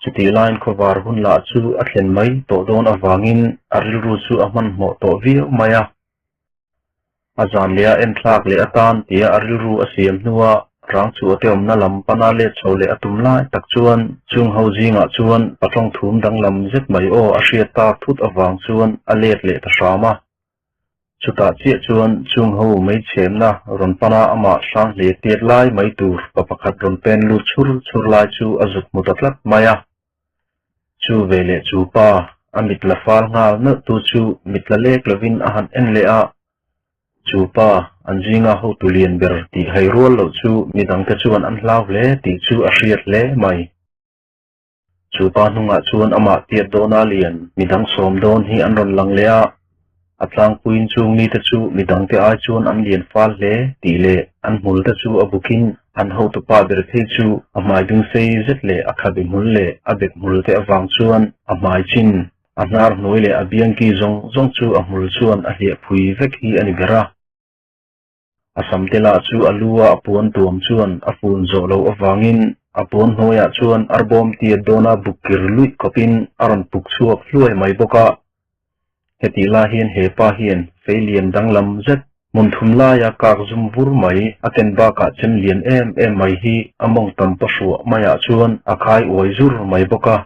Speaker 1: chutih laiin khawvar hun lah chu a thlen mai tawh dawn avangin a rilru chu a hmanhmawh tawh viau mai a. A zan leh a enthlak leh atan tia a rilru a siam hnua rang chu a teawmna lam pana let chho leh a tum lai tak chuan chung ho zingah chuan patawng thum danglam zet mai aw a hriat tak thut avang chuan a let leh ta hram a. Chutah chiah chuan chung ho mei chhemna rawn pana amah hrang hle tiat lai mai tur pa pakhat rawn pen lut chhur chhur lai chu a zuk hmu ta tlat mai a. Chu ve leh chu pa, a mit la fal nghal nalh tu chu mit la lek lovin a han en leh a. Chu pa, an zinga hotu lian ber tih hai rual loh chu midangte chuan an hlau hle tih chu a hriat hle mai. Chu pa hnungah chuan amah tiat dawna lian midang sawm dawn hi an rawn lang leh a. A tlangpuiin chung mite chu midangte ai chuan an lian fal hle tih leh an hmulte chu a bukin an hotupa ber phei chu a hmai dung sei zet leh a khabe hmul leh a bek hmulte avang chuan a hmai chin, a hnar hnuai leh a biangki zawng zawng chu a hmul chuan a hliah phui vek hi a ni ber a. A sam te lah chu a lu a a puan tuam chuan a fun zawh loh avangin a puan hnuaiah chuan arbawm tiat dawna buk kir luih khawpin a rawn puk chhuak hluai mai bawk a. Hetih lai hian he pa hian fei lian danglam zet hmun thum laia kak zum vur mai a ken bakah chem lian em em mai hi a mawng tam pahruah maiah chuan a khai uai zur mai bawk a.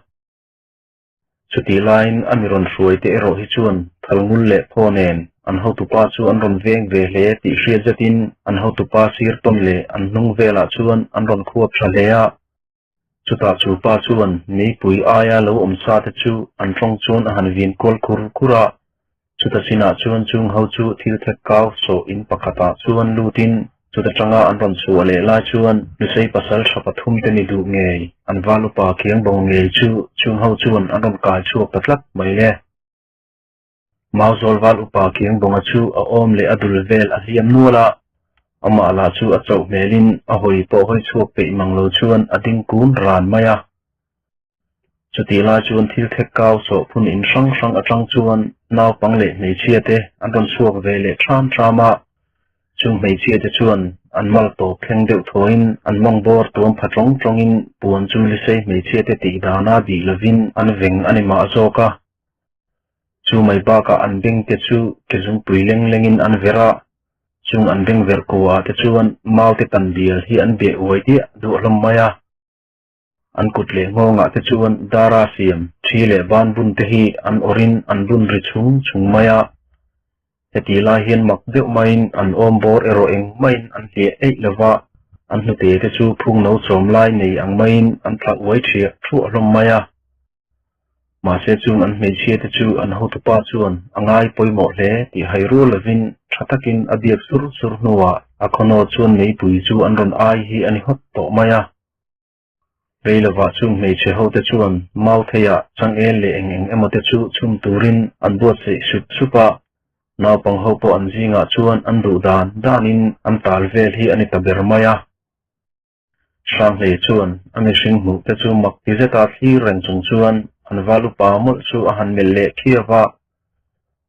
Speaker 1: Chutih laiin a mi rawn hruai te erawh hi chuan thalngul leh phaw nen an hotupa chu an rawn veng ve hle tih hriat zetin an hotupa sir tawn leh an hnung velah chuan an rawn khuap tha hle a. Chutah chu pa chuan meipui aia lo awm sa te chu an tawng chuan a han vin kual khur khur a. Chuta chinah chuan chung ho chu thil thek kau sawh in pakhatah chuan lutin chuta tanga an rawn chhuah leh lai chuan Lusei pasal tha pathum te ni duh ngei an val upa khiang bawng ngei chu chung ho chuan an rawn kai chhuak ta tlat mai le. Mauzawl val upa khiang bawnga chu a awm leh a dul vel a hliam nual a, amah lah chu a chauh hmelin a hawi pawh hawi chhuak peih mang lo chuan a ding kun ran mai a. Chutih lai chuan thil thek kau sawhphun in hrang hrang atang chuan naupang leh hmeichhia te an rawn chhuak ve leh ṭham ṭham a. Chung hmeichhia te chuan an mal tawp thleng deuh thawiin an mawng bawr tuam pha ṭawng ṭawngin puan chu Lisei hmeichhia te tih dana bih lovin an veng a ni mah zawk a. Chu mai bakah an beng te chu ke zungpui leng lengin an verh a, chung an beng verh kuah te chuan mau te tan bial hi an beh uai diah duah hlawm mai a. An kut leh nghawngah te chuan dara siam, thi leh ban bun te hi an awrhin an bun ri chung chung mai a. Heti lai hian mak deuh maiin an awm bawr erawh eng maiin an hliah eih lo va, an hnute te chu phung no chawm lai nei ang maiin an thlah uai thiah thuah hlawm mai a. Mahse chung an hmeichhia te chu an hotupa chuan a ngai pawimawh hle tih hai rual lovin tha takin a biak sur sur hnuah a khawnaw chuan meipui chu an rawn ai hi a ni hawt tawh mai a. Rei lovah chung hmeichhe hote chuan mau theiah changel leh eng eng emaw te chu chhun turin an buatsaih sup sup a, naupang ho pawh an zingah chuan an duh dan danin an tal vel hi a ni ta ber mai a. Hranghei chuan a mihring hmuh te chu mak ti zeta thlir reng chung chuan an val upa mawlh chu a han melh leh khiau a,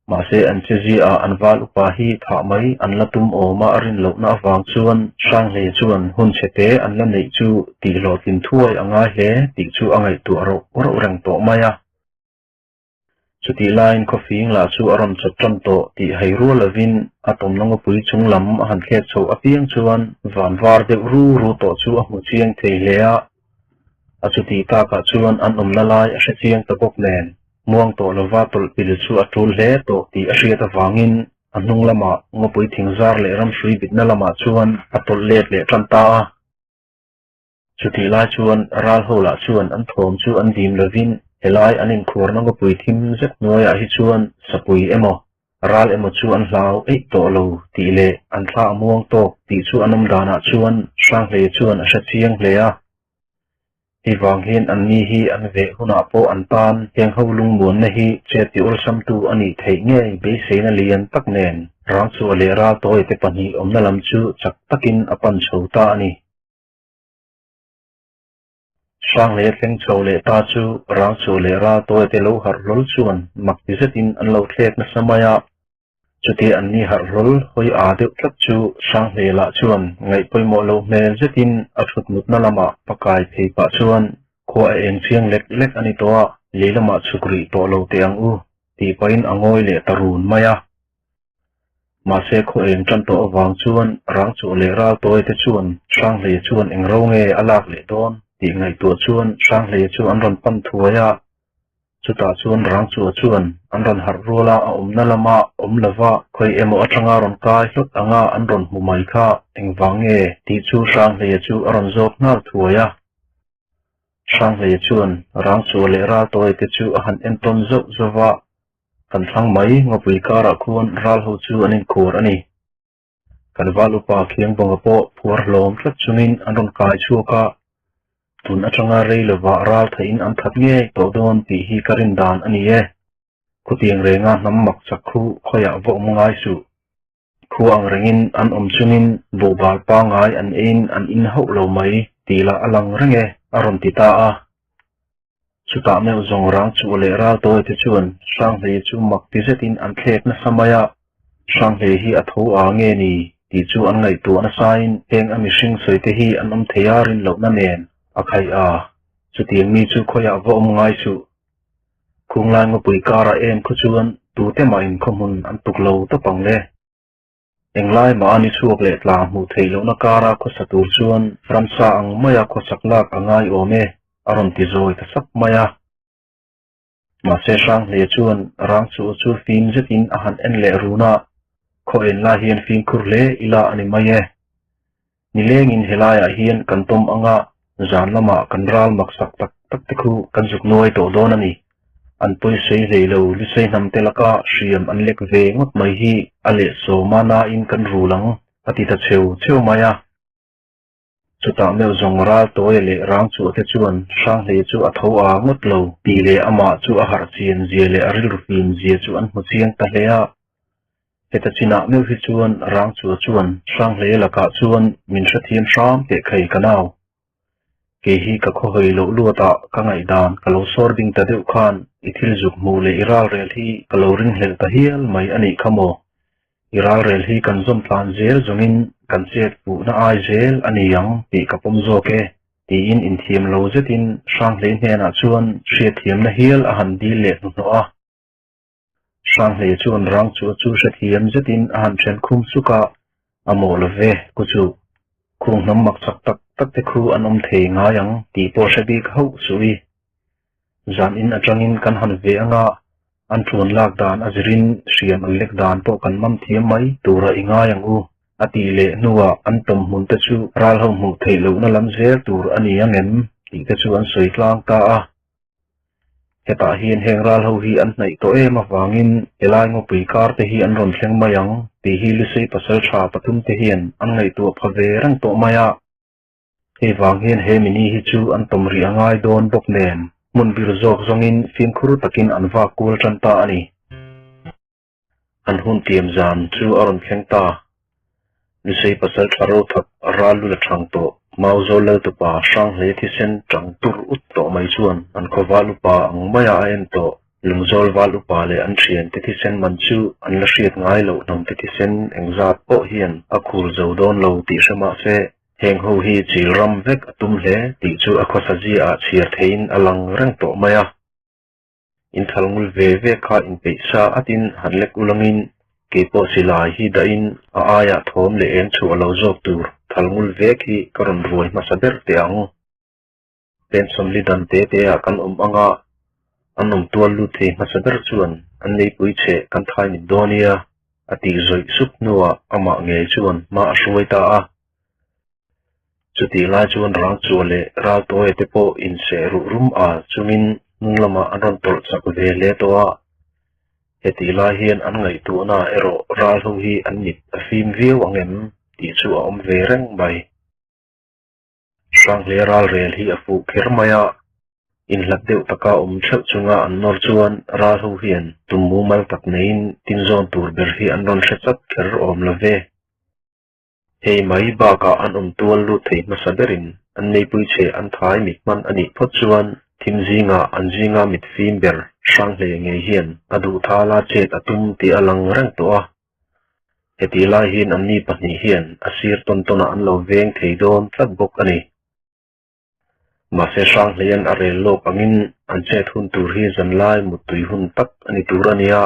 Speaker 1: Mahse an che ziaah an val upa hi thah mai an la tum awm a, a rin lohna avang chuan Hranghei chuan hun chhe te an la neih chu tih hlawhtlin thuai a ngai hle tih chu a ngaihtuah roh roh reng tawh mai a. Chutih laiin khawfing lah chu a rawn chawt tan tawh tih hai rual lovin a tawmna ngawpui chung lam a han thlek chhoh apiang chuan van var deuh ru ru tawh chu a hmu chiang thei hle a. A chutih takah chuan an awmna lai a hre chiang ta bawk nen, muang tawh lova tawlh pil chu a tul hle tawh tih a hriat avangin a hnung lamah ngawpui thingzar leh ramhrui bitna lamah chuan a tawlh let leh tan ta a. Chutih lai chuan ral ho lah chuan an thawm chu an dim lovin helai an inkhuarna ngawpui thim zet hnuaiah hi chuan sapui emaw Ral emaw chu an hlau eih tawh lo tih leh an thla a muang tawk tih chu an awm danah chuan Hranghleia chuan a hre chiang hle a. Hei vang hian an ni hi an veh hunah pawh an tan heng ho lungmuanna hi chet ti awlsamtu a nih theih ngei beiseina lian tak nen Rangchhuah leh Raltawite pahnih awmna lam chu chak takin a pan chho ta a ni. Hrangleh thleng chho leh ta chu Rangchhuah leh Raltawia te lo harh hlawl chuan mak ti zetin an lo thlek nasa mai a. Chutia an ni harh hlawl hawi aa deuh tlat chu Hrangleh lah chuan ngaih pawimawh loh hmel zetin a thut mutna lamah pakai phei pah chuan khua a eng chiang lek lek a ni tawh a, lei lamah chhuk rih tawh lo teh ang u tih pahin a ngawi leh ta run mai a. Mahse khaw eng tan tawh avang chuan Rangchhuah leh Raltawi te chuan Hranghleia chuan eng ro nge a lak leh dawn tih ngaihtuah chuan Hranghleia chu an rawn pan thuai a. Chutah chuan Rangchhuah chuan an rawn harh rual a, a awmna lama awm lova khawi emaw atanga rawn kai hlawt anga an rawn hmu mai kha engvang nge tih chu Hranghleia chu a rawn zawt nghal thuai a. Hranghleia chuan Rangchhuah leh Raltawi te chu a han entawn zauh zauh a. Kan thlang mai, ngawpui karah khuan ral ho chu an inkhur a ni. Kan val upa Khiangbawnga pawh phuar hlawm tlat chungin an rawn kai chhuak a, tun atanga rei lovah ral theihin an that ngei tawh dawn tih hi ka rin dan a ni e. Khutiang renga hnam mak chak khu khawiah va awm ngai suh. Khua ang rengin an awm chungin buhbal pangai an eiin an in hauh lo mai tih lah a lang reng e, a rawn ti ta a. Chutah meuh zawng rang chuh leh ral tawi te chuan Hranghleia chu mak ti zetin an thlek nasa mai a, Hranghleia hi a tho a nge ni? tih chu an ngaihtuah nasain heng a mihring sawi te hi an awm thei a rin lohna nen a khaih a, chutiang mi chu khawiah va awm ngai suh. Khunglai ngawpui karah em khaw chuan tute mahin khawhmun an tuk lo tawp ang le. Englai mah a ni chhuak leh tla hmuh theih lohna kara khawsa tur chuan ramsa ang maia khawsak lak a ngai awm e, a rawn ti zawi ta sap mai a. Mahse Hranghlei chuan rang chu chu fim zetin a han en leh run a, khaw en lai hian fimkhur hle ila a ni mai e. Nilengin helaiah hian kan tawm anga zan lamah kan ral maksak tak tak te khu kan zuk nuai tawh dawn a ni. An pawisawi hlei lo Lusei hnam te laka hriam an lek ve ngawt mai hi a leh sawma nain kan rul ang a ti ta cheu cheu mai a. Chutah meuh zawng ral tawi leh rang chuah te chuan Hranghlei chu a tho a ngawt lo tih leh amah chu a harh chian zia leh a rilru fim zia chu an hmu chiang ta hle a. Heta chinah meuh hi chuan rang chuah chuan Hranghlei lakah chuan min hrethiam hram teh khai ka nau. Kei hi ka khawhawi loh luatah ka ngaihdan ka lo sawr ding ta deuh khan i thil zuk hmuh leh i ralrel hi ka lo ringhlelh ta hial mai a nih kha maw? I ralrel hi kan zawm tlan zel zawngin kan chet puhna ai zel a ni ang tih ka pawm zawk e, tiin inthiam lo zetin Hranghlei hnenah chuan hriatthiamna hial a han dil leh hnuhnawh a. Hranghlei chuan rang chu chu hrethiam zetin a han then khum suk a, a mawh lo ve, ku chu. Khung hnam mak chak tak tak te khu an awm thei ngai ang tih pawh hre bik hauh suh i. Zan in atangin kan han ve anga an ṭuan lak dan a zirin hriam an lek dan pawh kan mam thiam mai tura i ngai ang u, a tih leh hnuah an tawm hmun te chu ral ho hmuh theih lohna lam zel tur a ni ang em tih te chu an sawi tlang ta a. Hetah hian heng ral ho hi an hnaih tawh em avangin helai ngawpui kar te hi an rawn thleng mai ang tih hi Lusei pasalṭha pathum te hian an ngaihtuah pha ve reng tawh mai a. Hei vang hian he mini hi chu an tawm rih a ngai dawn bawk nen hmun bir zawk zawngin fimkhur takin an vak kual tan ta a ni. An hun tiam zan chu a rawn thleng ta. Lusei pasal tha ro thak ral lu la thang tawh Mauzawl Laltupa Hranghlei thisen tang tur ut tawh mai chuan an khaw val upa ang maia a en tawh. Lungzawl val upa leh an thiante thisen man chu an la hriat ngai loh hnamte thisen engzat pawh hian a khur zo dawn lo tih hre mah se Heng ho hi chil ram vek a tum hle tih chu a khawsa zia ah chhiar theiin a lang reng tawh mai a. Inthal ngul ve ve kha inpeih sa atin han lek ulangin keipawh silai hi dahin a aiah thawm leh eng chhuah lo zawk tur thal ngul vek hi ka rawn ruai hmasa ber teh ang. Pensawmli dan te te ah kan awm anga an awm tual lut thei hmasa ber chuan an neipui chhe kan thai mit dawn nia a tih zawih sup hnuah amah ngei chuan hma a hruai ta a. Chutih lai chuan Rangchua leh Raltawia te pawh inseh ruh rum a chungin hnung lamah an rawn tawlh chak ve hle tawh a. Hetih lai hian an ngaihtuahna erawh ral ho hi an mit a fim viau ang em tih chu a awm ve reng mai. Hranghlei ralrel hi a fuh kher mai a, inhlat deuh taka awm theuh chunga an nawr chuan ral ho hian tum mumal tak neiin tinzawn tur ber hi an rawn hre chat kher awm lo ve. Hei mai bakah an awm tual lut thei hmasa berin an neipui che an thai mit hman a nih phawt chuan thim zingah an zinga mit fim ber Hranghlei ngei hian a duh thala chet a tum tih a lang reng tawh a. Hetih lai hian anni pahnih hian a sir tawn tawnah an lo veng thei dawn tlat bawk a ni. Mahse Hranghleian a rel lawk angin an chet hun tur hi zanlai muttui hun tak a ni tur a nia.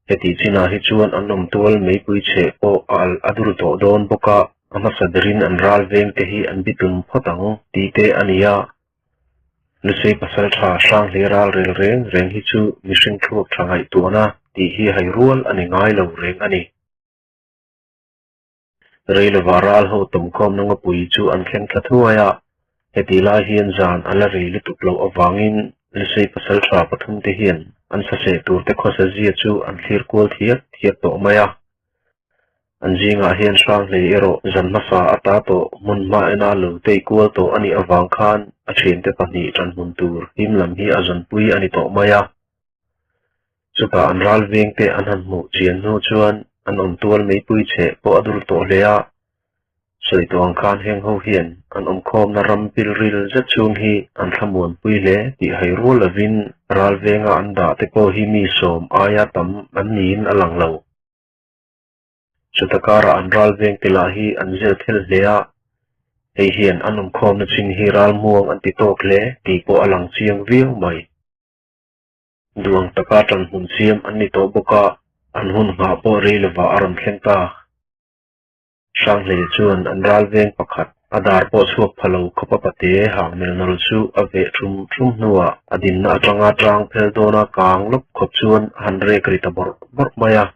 Speaker 1: Hetih chinah hi chuan an awm tual meipui chheh pawh a alh a dur tawh dawn bawk a, a hmasa berin an ral veng te hi an bitum phawt ang tih te a ni a. Lusei pasaltha Hranghlei ral rel reng reng hi chu mihring thluak tha ngaihtuahna tih hi hai rual a ni ngai lo reng a ni. Reilova ral ho tawmkhawmna ngawpui chu an thleng thla thuai a, hetih lai hian zan a la rei lutuk loh avangin Lusei pasaltha pathumte hian an saseh turte khawsa zia chu an thlir kual thiat thiat tawh mai a. An zingah hian Hranghlei erawh zan hmasa ata tawh hmun hma ena lo tei kual tawh a nih avang khan a thiante pahnih ṭanhmun tur him lam hi a zawnpui a ni tawh mai a. Chutah an ral vengte an han hmuh chian hnu chuan an awm tual meipui chheh pawh a dur tawh hle a. Sawi tawh ang khan heng ho hian an awmkhawmna ram pilril zet chhung hi an thlamuanpui hle tih hai rual lovin ral venga an dah te pawh hi mi sawm aia tam an niin a lang lo. Chuta karah an ral veng te lah hi an zel thel hle a, hei hian an awmkhawmna chin hi ral muang an ti tawk hle tih pawh a lang chiang viau mai. Duang taka ṭan hmun siam an ni tawh bawk a, an hun nghah pawh rei lovah a rawn thleng ta. Hranghleia chuan an ral veng pakhat, a dar pawh chhuak pha lo khawpa pate hang mel nawl chu a veh ṭhum ṭhum hnuah a dinna aṭanga ṭang phel dawna kang lawp khawp chuan a han rek ri ta bawrh bawrh mai a.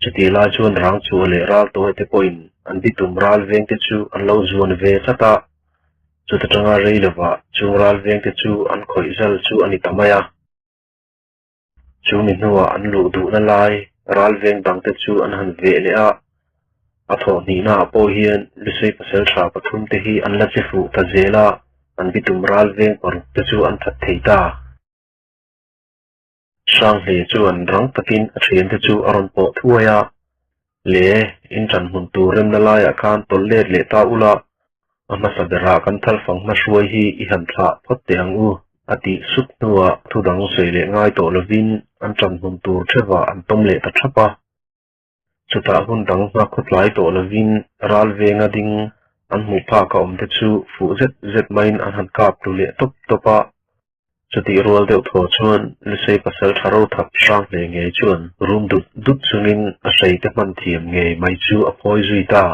Speaker 1: Chutih lai chuan rang chhuah leh ral tawi te pawhin an bitum ral veng te chu an lo zuan ve tlat a, chuta tanga rei lovah chung ral veng te chu an khawih zal chu a ni ta mai a. Chu mi hnuah an luh duhna lai ral veng dang te chu an han veh leh a, a thawh hnihnaah pawh hian Lusei pasaltha pathum te hi an la che fuh ta zel a, an bitum ral veng paruk te chu an that thei ta. Hranghleia chuan rang takin a thiante chu a rawn pawh thuai a, Le, in ṭan hmun tur remna laiah khan tawlh let leh ta ula, a hmasa berah kan thalfang hmahruai hi i han thlah phawt teh ang u, a tih sup hnuah thu dang sawi leh ngai tawh lovin an ṭan hmun tur ṭhevah an tawm leh ta ṭhap a. Chutah hun dang nghak khawtlai tawh lovin ral venga ding an hmuh phak a awmte chu fuh zet zet maiin an han kap tlu leh tawp tawp a. Chutih rual deuh thaw chuan Lusei pasal tha ro thap hrang hle ngei chuan rum dut dut chungin a hreite hman thiam ngei mai chu a phawi zui ta.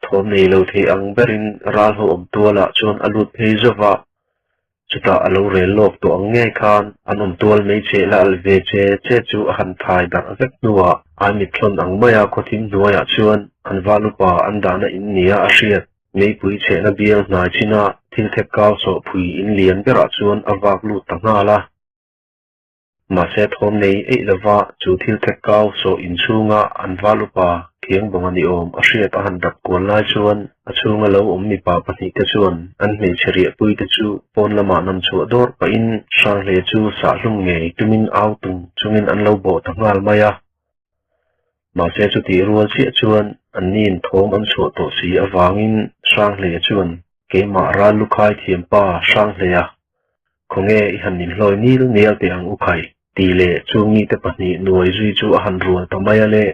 Speaker 1: Thawm nei lo thei ang berin ral ho awm tualah chuan a lut phei zauh va, chutah a lo rel lawk tawh ang ngei khan an awm tual mai cheh la alh ve che che chu a han thai darh vek hnuah ai mitthlawn ang maia khawthim hnuaiah chuan an val upa an dahna in nia a hriat. Meipui chhehna bial hnai china thil thek kau sawhpui in lian berah chuan a vak lut ta nghal a. Mahse thawm nei eih lova chu thil thek kau sawh inchhunga an val upa khiang bawng a ni awm a hriat a han dap kual lai chuan a chhunga lo awm mipa pahnihte chuan an hmeichhe riahpuite chu pawn lamah nam chhuah dawr pahin Hranghleia chu sahhlum ngei tumin au tum chungin an lo bawh ta nghal mai a. Mahse chutih rual chiah chuan anniin thawm an chhuah tawh si avangin Hranghleia chuan keimah ral lukhai thiampa Hranghleia Khawnge i han inhlawi nil nial teh ang u khai? Tih leh chu mite pahnih nuai zui chu a han rual ta mai a le.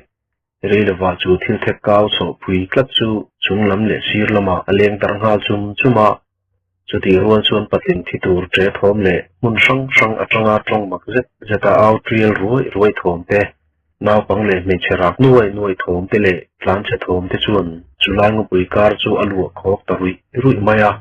Speaker 1: Rei lovah chu thil thek kau chhawhpui tlat chu chung lam leh sir lamah a leng darh nghal chum chum a. Chutih rual chuan patling thi tur ṭe thawm leh hmun hrang hrang aṭanga ṭawng mak zet zeta au ṭial ruai ruai thawm te, naupang leh hmeichhe rak nuai nuai thawm te leh tlanchhe thawm te chuan chulai ngawpui kar chu a luah khawk ta ruih ruih mai a.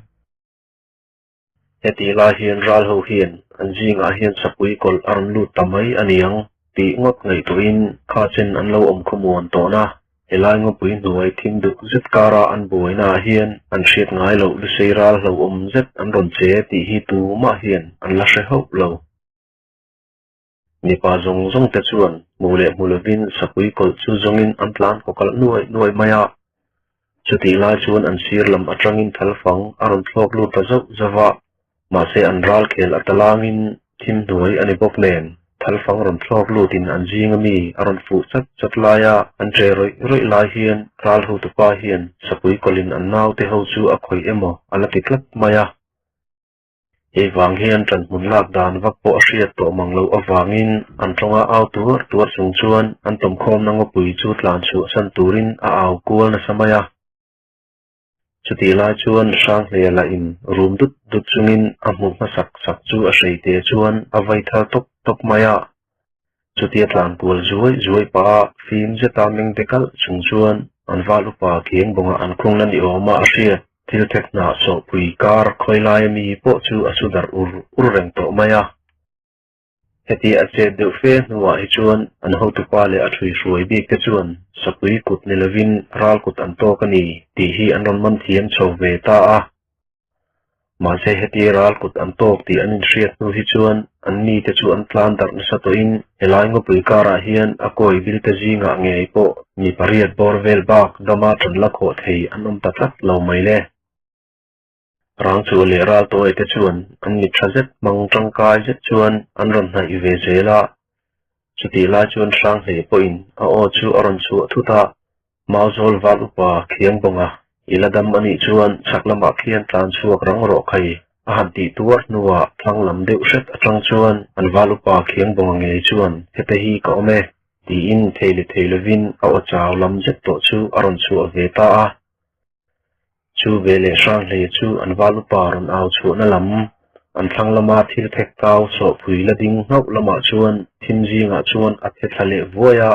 Speaker 1: Heti lai hian ral ho hian an zingah hian sapui kawlh a rawn lut ta mai a niang tih ngawt ngaihtuahin kha chen an lo awm khawmuan tawhna helai ngawpui hnuai thim duk zet kara an buainaah hian an hriat ngai loh lusei ral hlauhawm zet an rawn che tih hi tumah hian an la hre hauh lo. Mipa zawng zawng te chuan hmu leh hmu lovin sapui kawlh chu zawngin an tlan kaw kalh nuai nuai mai a. Chutih lai chuan an sir lam atangin thalfang a rawn thlawk lut ta zauh zauh a, mahse an ral khel a talangin thim hnuai a ni bawk nen, thalfang rawn thlawk lutin an zinga mi a rawn fuh chat chat laia an ṭe rawih rawih lai hian ral hotupa hian sapui kawlhin an naute ho chu a khawih emaw a la ti tlat mai a. Hei vang hian ṭanhmun lak dan vak pawh a hriat tawh mang loh avangin an ṭawnga au tuar tuar chung chuan an tawmkhawmna ngawpui chu tlan chhuahsan turin a au kual nasa mai a. Chutih lai chuan Hranghleia lahin rum dut dut chungin a hmu hmasak sak chu a hreite chuan a vai thar tawp tawp mai a. Chutia tlan kual zuai zuai pah a fim zeta meng te kalh chung chuan an val upa khiang bawngah an khungna ni awma a hriat. Thil thek hnah sawhpui kar khawi laia mi pawh chu a su darh ur ur reng tawh mai a. Heti a chet deuh fe hnuah hi chuan an hotupa leh a ṭhuihruai bik te chuan sapui kut ni lovin ral kut an tawk a ni tih hi an rawn man thiam chho ve ta a. Mahse heti ral kut an tawk tih an inhriat hnu hi chuan an mite chu an tlan darh nasa tawhin helai ngawpui karah hian a kawi bilte zingah ngei pawh mi pariat bawr vel bak dama ṭan la khawh thei an awm ta tlat lo mai le. Rang chu leh ral tawi te chuan an mit tha zet hmang tangkai zet chuan an rawn hnaih ve zel a, chutih lai chuan Hranghleia pawhin a aw chu a rawn chhuah thut a, Mauzawl val upa khiang bawnga i la dam anih chuan chhak lamah khian tlan chhuak rang rawh khai a han tih tuar hnuah thlang lam deuh hret atang chuan an val upa khiang bawnga ngei chuan hete hi ka awm e. Tiin thei leh thei lovin a aw chau lam zet tawh chu a rawn chhuah ve ta a. Chu ve leh Hranghleia chu an val upa rawn au chhuahna lam, an thlang lama thil thek kau sawhpui la ding nghauh lamah chuan thim zingah chuan a the thla leh vuai a,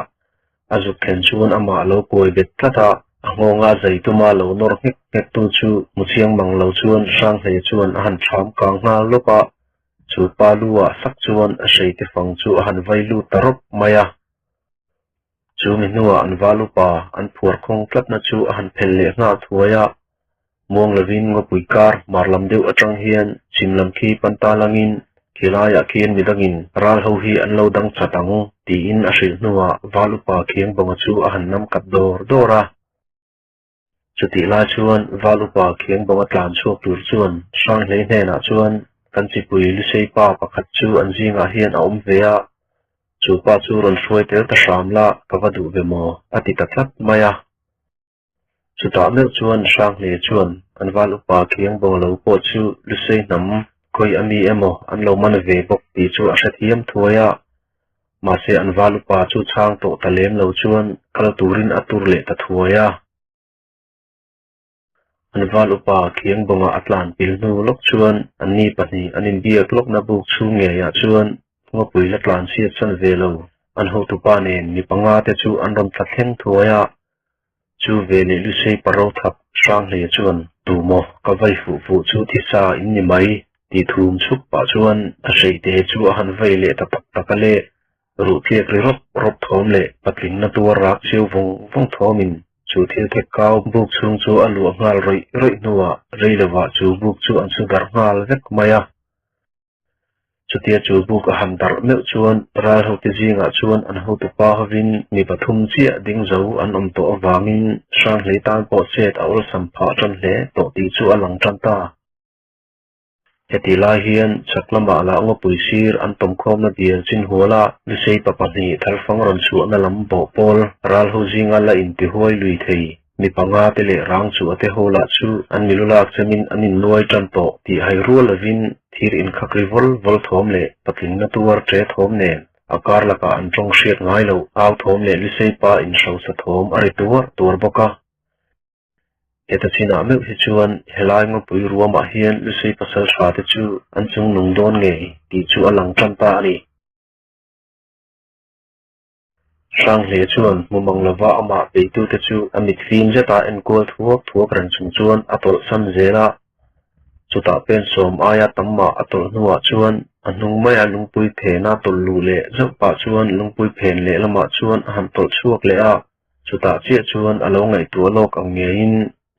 Speaker 1: a zuk thlen chuan amah a lo kuai bet tlat a, a nghawnga zai tuma lo nawr nghek nghek tu chu hmu chiang mang lo chuan Hranghleia chuan a han ṭham kang nghal lawp a, chu pa lu ah sak chuan a hreite fang chu a han vai lut ta rawp mai a. Chu mi hnuah an val upa an phuar khawng tlatna chu a han phel leh nghal thuai a, muang lovin ngawpui kar hmar lam deuh atang hian chhim lam khi pan ta langin khilaiah khian midangin ral ho hi an lo dang chat ang tiin a hrilh hnuah val upa khiang bawnga chu a han nam kat dawr dawr a. Chutih lai chuan val upa khiang bawnga tlan chhuak tur chuan Hranghlei hnenah chuan kan chipui Lusei pa pakhat chu an zingah hian a awm ve a, chu pa chu rawn hruai tel ta hram la ka va duh ve maw a ti ta tlat mai a. Chutah meuh chuan Hranghlei chuan an val upa khiang bawng lo pawh chu Lusei hnam khawi a mi emaw an lo man ve bawk tih chu a hrethiam thuai a, Mahse an val upa chu chhang tawh ta lem lo chuan kal turin a tur leh ta thuai a. An val upa khiang bawngah a tlan pil hnu lawk chuan anni pahnih an inbiak lawkna buk chhung ngeiah chuan ngawpui la tlan chhiat chan ve lo an hotupa nen mi panga te chu an rawn tla thleng thuai a. Chu veleh Lusei paro thap Hranghleia chuan, Tumaw, ka vai fuh fuh chu thisa in ni mai, tih thum chhuk pah chuan a hreite chu a han vai leh ta tak tak a le. Ruh tliak ri rawp rawp thawm leh patlingna tuar rak chiu vawng vawng thawmin chu thil thek kau buk chhung chu a luah nghal rawih rawih hnuah rei lovah chu buk chu an su darh nghal vek mai a. Chutia chu buk a han darh meuh chuan ral hote zingah chuan an hotupa hovin mi pathum chiah ding zo an awm tawh avangin Hranghlei tan pawh chet a awlsam phah tan hle tawh tih chu a lang tan ta. Heti lai hian chhak lamah lah ngawpui sir an tawmkhawmna dial chin huala Lusei pa pahnih tharfang rawn chhuahna lam bawh pawl ral ho zinga la intihuai lui thei Mi panga te leh rang chu a te ho lah chu an milu lak chemin an innuai tan tawh tih hai rual lovin thir inkhak ri vawl vawl thawm leh patlingna tuar ṭe thawm nen a kar lakah an ṭawng hriat ngai loh au thawm leh Lusei pa inhrosa thawm a ri tuar tuar bawk a. Heta chinah meuh hi chuan helai ngawpui ruamah hian Lusei pasal ṭha te chu an chungnung dawn ngei tih chu a lang ṭan ta a ni. Hranghle chuan hmu mang lova amah beitute chu a mit fim zeta enkual thuak thuak reng chung chuan a tawlh san zel a. Chutah pen sawm aia tam mah a tawlh hnuah chuan a hnung maia lungpui phena tawlh luh leh zauh pah chuan lungpui phen leh lamah chuan a han tawlh chhuak leh a. Chutah chiah chuan a lo ngaihtuah lawk ang ngeiin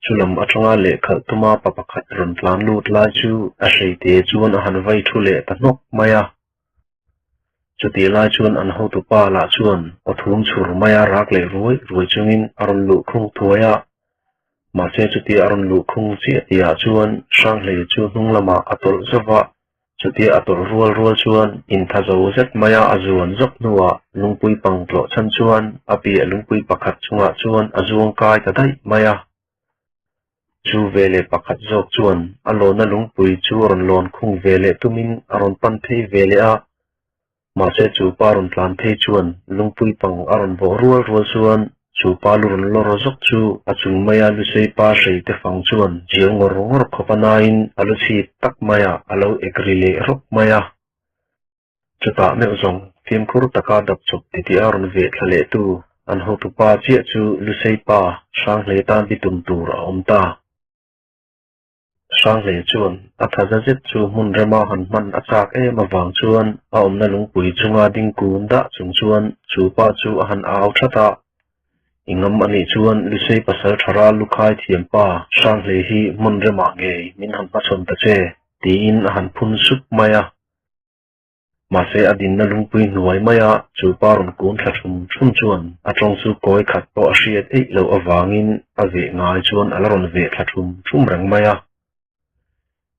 Speaker 1: chu lam atanga lehkhalh tuma pa pakhat rawn tlan lut lai chu a hreite chuan a han vai thu leh ta hnawk mai a. Chutih lai chuan an hotupa lah chuan aw thum chhur maia rak leh ruai ruai chungin a rawn luh khung thuai a. Mahse chutia a rawn luh khung chiah tihah chuan Hranghlei chu hnung lamah a tawlh zauh va, chutia a tawlh rual rual chuan intha zo zet maia a zuan zawk hnuah lungpui pang tlawh chhan chuan a piah lungpui pakhat chungah chuan a zuang kai ta daih mai a. Chu veleh pakhat zawk chuan a lawna lungpui chu rawn lawn khung veleh tumin a rawn pan phei veleh a, mahse chu pa rawn tlan phei chuan lungpui pang a rawn bawh rual rual chuan chu pa lu rawn lawr zawk chu a chung maia Lusei pa hrei te fang chuan zial ngawr ngawr khawp a nain a lu chhip tak maiah a lo ek ri leh rawp mai a. Chutah meuh zawng fimkhur taka dap chawp titih a rawn veh thla leh tu an hotupa chiah chu Lusei pa Hranghlei tan bi tum tur a awm ta. Hranghlei chuan a thaza zet chu hmun rema han hman a chak em avang chuan a awmna lungpui chunga ding kun dah chung chuan chu pa chu a han au that a. I ngam a nih chuan Lusei pasal tha ral lukhai thiam pa Hranghlei hi hmun remah ngei min han hmachhawn ta che tiin a han phun sup mai a. Mahse a dinna lungpui hnuai maia chu pa rawn kun thla thum thum chuan a tawng chu kawi khat pawh a hriat eih loh avangin a veh ngai chuan a la rawn veh thla thum thum reng mai a.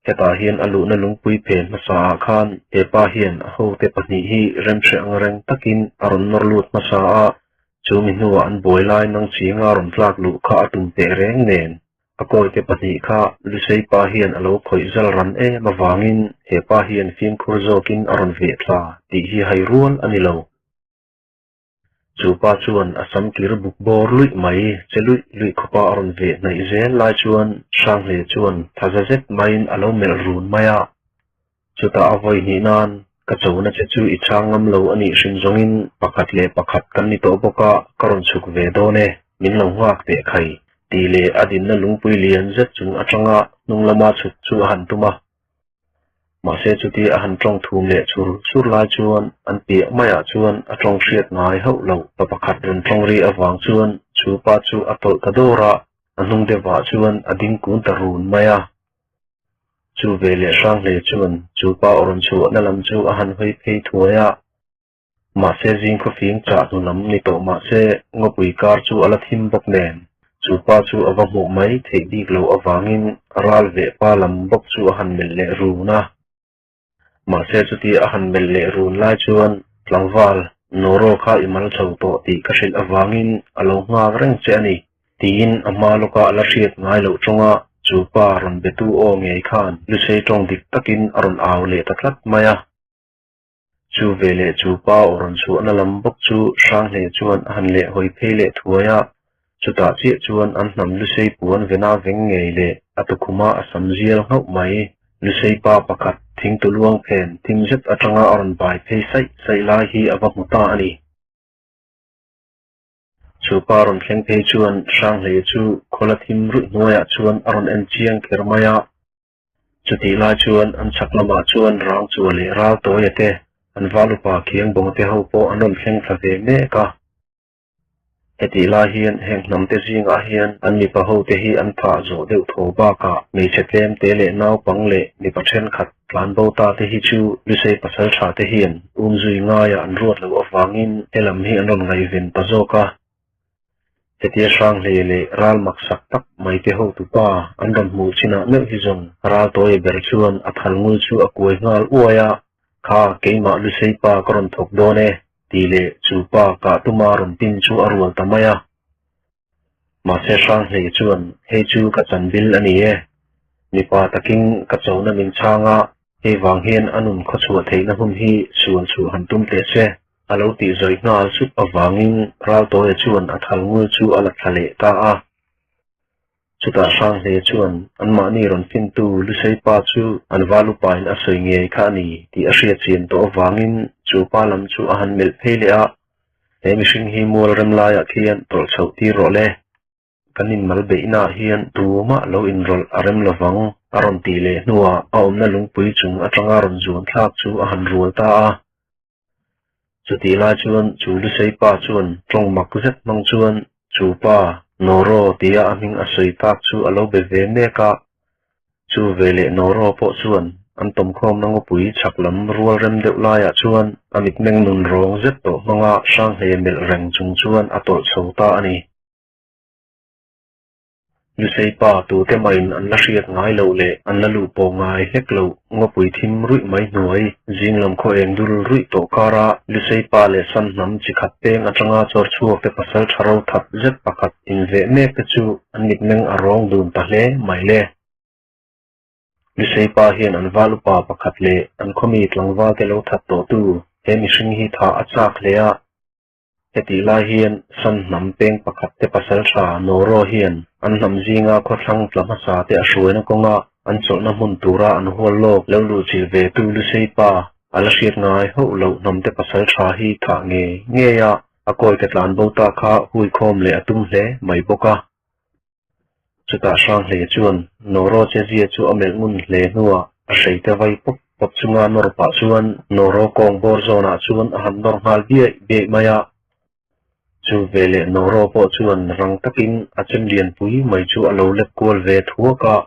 Speaker 1: Hetah hian a luhna lungpui phen hmasaah khan he pa hian a hote pahnih hi remhre ang reng takin a rawn nawr lut hmasa a, chu mi hnuah an buai lai nang chinga rawn tlak luh kha a tum teh reng nen. A kawite pahnih kha Lusei pa hian a lo khawih zal ran em avangin he pa hian fimkhur zawkin a rawn veh thla tih hi hai rual a ni lo. Chu pa chuan a sam kir buk bawr luih mai che luih luih khawpa a rawn veh hnaih zel lai chuan Hranghle chuan thaza zet maiin a lo melh run mai a. Chutah a vawi hnih nan ka chona che chu i chhang ngam lo a nih hrim zawngin pakhat leh pakhat kan ni tawh bawk a, ka rawn chhuk ve dawn e, min lo nghak teh khai tih leh a dinna lungpui lian zet chung atanga hnung lama chhuk chu a han tum a. Mahse chuti a han tawng thum leh chur chur lai chuan an piah maiah chuan a tawng hriat ngai hauh lo pa pakhat rawn tawng ri avang chuan chu pa chu a tawlh ta dawr a, a hnung deuhah chuan a ding kun ta run mai a. Chu ve leh hrang hle chuan chu pa aw rawn chhuahna lam chu a han hawi phei thuai a. Mahse zing khawfing chah hnu lam ni tawh mahse ngawpui kar chu a la thim bawk nen chu pa chu a va hmuh mai theih bik loh avangin ral veh pa lam bawk chu a han melh leh run a. Mahse chuti a han melh leh run lai chuan tlangval Noro kha i mal chho tawh tih ka hrilh avangin a lo nghak reng che a ni tiin a hma lawka a la hriat ngai loh tawnga chu pa rawn betu aw ngei khan Lusei tawng dik takin a rawn au leh ta tlat mai a. Chu veleh chu pa aw rawn chhuahna lam bawk chu Hranghle chuan a han leh hawi phei leh thuai a, chutah chiah chuan an hnam Lusei puan vena veng ngei leh a tukhuma a sam zial nghauh mai. Lusei pa pakhat thingtu luang phen thim zet atanga a rawn bai phei saih saih lai hi a va hmu ta a ni. Chu pa rawn thleng phei chuan Hranghle chu khawla thim ruih hnuaiah chuan a rawn en chiang kher mai a. Chutih lai chuan an chhak lamah chuan rang chua leh ral tawia te, an val upa khiang bawng te ho pawh an rawn thleng thla ve mek a. Hetih lai hian heng hnam te zingah hian an mipa ho te hi an phah zawh deuh tho bakah hmeichhe tlem te leh naupang leh mipa thenkhat tlan bo ta te hi chu Lusei pasaltha te hian umzui ngaiah an ruat loh avangin helam hi an rawn ngaihven ta zawk a. Hetia Hranghle leh ral maksak tak mai te hotupa an rawn hmuh chinah meuh hi zawng ral tawi ber chuan a thal ngul chu a kuai nghal uai a, Kha keimah Lusei pa ka rawn thawk dawn e, tih leh chu pa kah tuma rawn pin chu a rual ta mai a. Mahse Hranghle chuan hei chu ka chan bil a ni e, mipa takin ka chona min chhang a, hei vang hian a nun khawchhuah theihna hun hi sual chhuah han tum teh se. A lo tih zawi nghal sup avangin Raltawia chuan a thal ngul chu a la thla leh ta a. Chutah Hranghle chuan anmahni rawn fintu Lusei pa chu an val upain a sawi ngei kha a ni tih a hriat chian tawh avangin chu pa lam chu a han melh phei leh a, He mihring hi mual rem laiah khian tawlh chhoh tir rawh le. Kan inmal beihnaah hian tumah lo inrawlh a rem lovang a rawn tih leh hnuah a awmna lungpui chung atanga rawn zuan thlak chu a han rual ta a. Chutih lai chuan chu Lusei pa chuan tawng mak zet hmang chuan chu pa Noro tia a hming a sawi tak chu a lo be ve mek a. Chu veleh Noro pawh chuan an tawmkhawmna ngawpui chhak lam rual rem deuh laiah chuan a mitmeng nun rawng zet tawh hmanga Hranghle melh reng chung chuan a tawlh chho ta a ni. Lusei pa tute mahin an la hriat ngai loh leh an la luh pawh ngai hlek loh ngawpui thim ruih mai hnuai zing lam khaw eng dul ruih tawh kara Lusei pa leh San hnam chi khat peng atanga chawr chhuak te pasal tha ro that zet pakhat inveh mek te chu an mitmeng a rawng dun ta hle mai le. Lusei pa hian an val upa pakhat leh an khawmi tlangval te lo that tawh tu he mihring hi thah a chak hle a. Hetih lai hian San hnam peng pakhat te pasal tha Noro hian an hnam zinga khawthlang tla hmasa te a hruaina kawnga an chawlhna hmun tura an hual lawk lo luhchilh ve tu Lusei pa a la hriat ngai hauh loh hnam te pasal tha hi thah ngei ngei a, a kawi ka tlan bo ta kha huikhawm leh a tum hle mai bawk a. Chutah Hranghle chuan Noro chezia chu a melh ngun hle hnuah a hreite vai pawp pawp chunga nawr pah chuan Noro kawng bawr zawnah chuan a han nawr nghal biaih biaih mai a. Chu veleh Noro pawh chuan rang takin a chem lianpui mai chu a lo lek kual ve thuak a.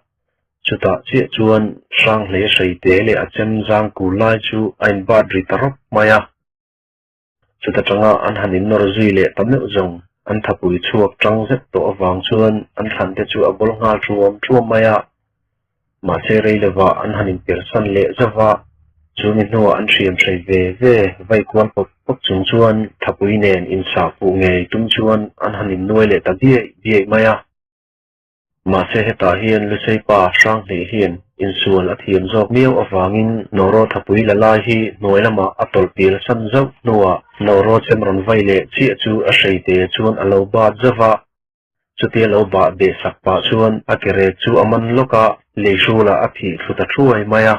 Speaker 1: Chutah chiah chuan Hranghle hreite leh a chem zang kul lai chu a inbat ri ta rawp mai a. Chuta tanga an han innawr zui leh ta meuh zawng, an thapui chhuak tang zet tawh avang chuan an thlan te chu a bawl nghal thuam thuam mai a. Mahse rei lovah an han inpersan leh zauh va, chu mi hnuah an hriam hrei ve ve vai kual pawp pawp chung chuan thapui nen insah fuh ngei tum chuan an han innuai leh ta biaih biaih mai a. Mahse hetah hian Lusei pa Hranghlei hian Insual a thiam zawk miau avangin Noro thapui la lai hi hnuai lamah a tawlh pial san zauh hnuah Noro chem rawn vai leh chiah chu a hreite chuan a lo bat zauh a. Chutia lo bah beh sak pah chuan a ke rek chu a man lawk a, lei hrulah a phih thlu ta thuai mai a.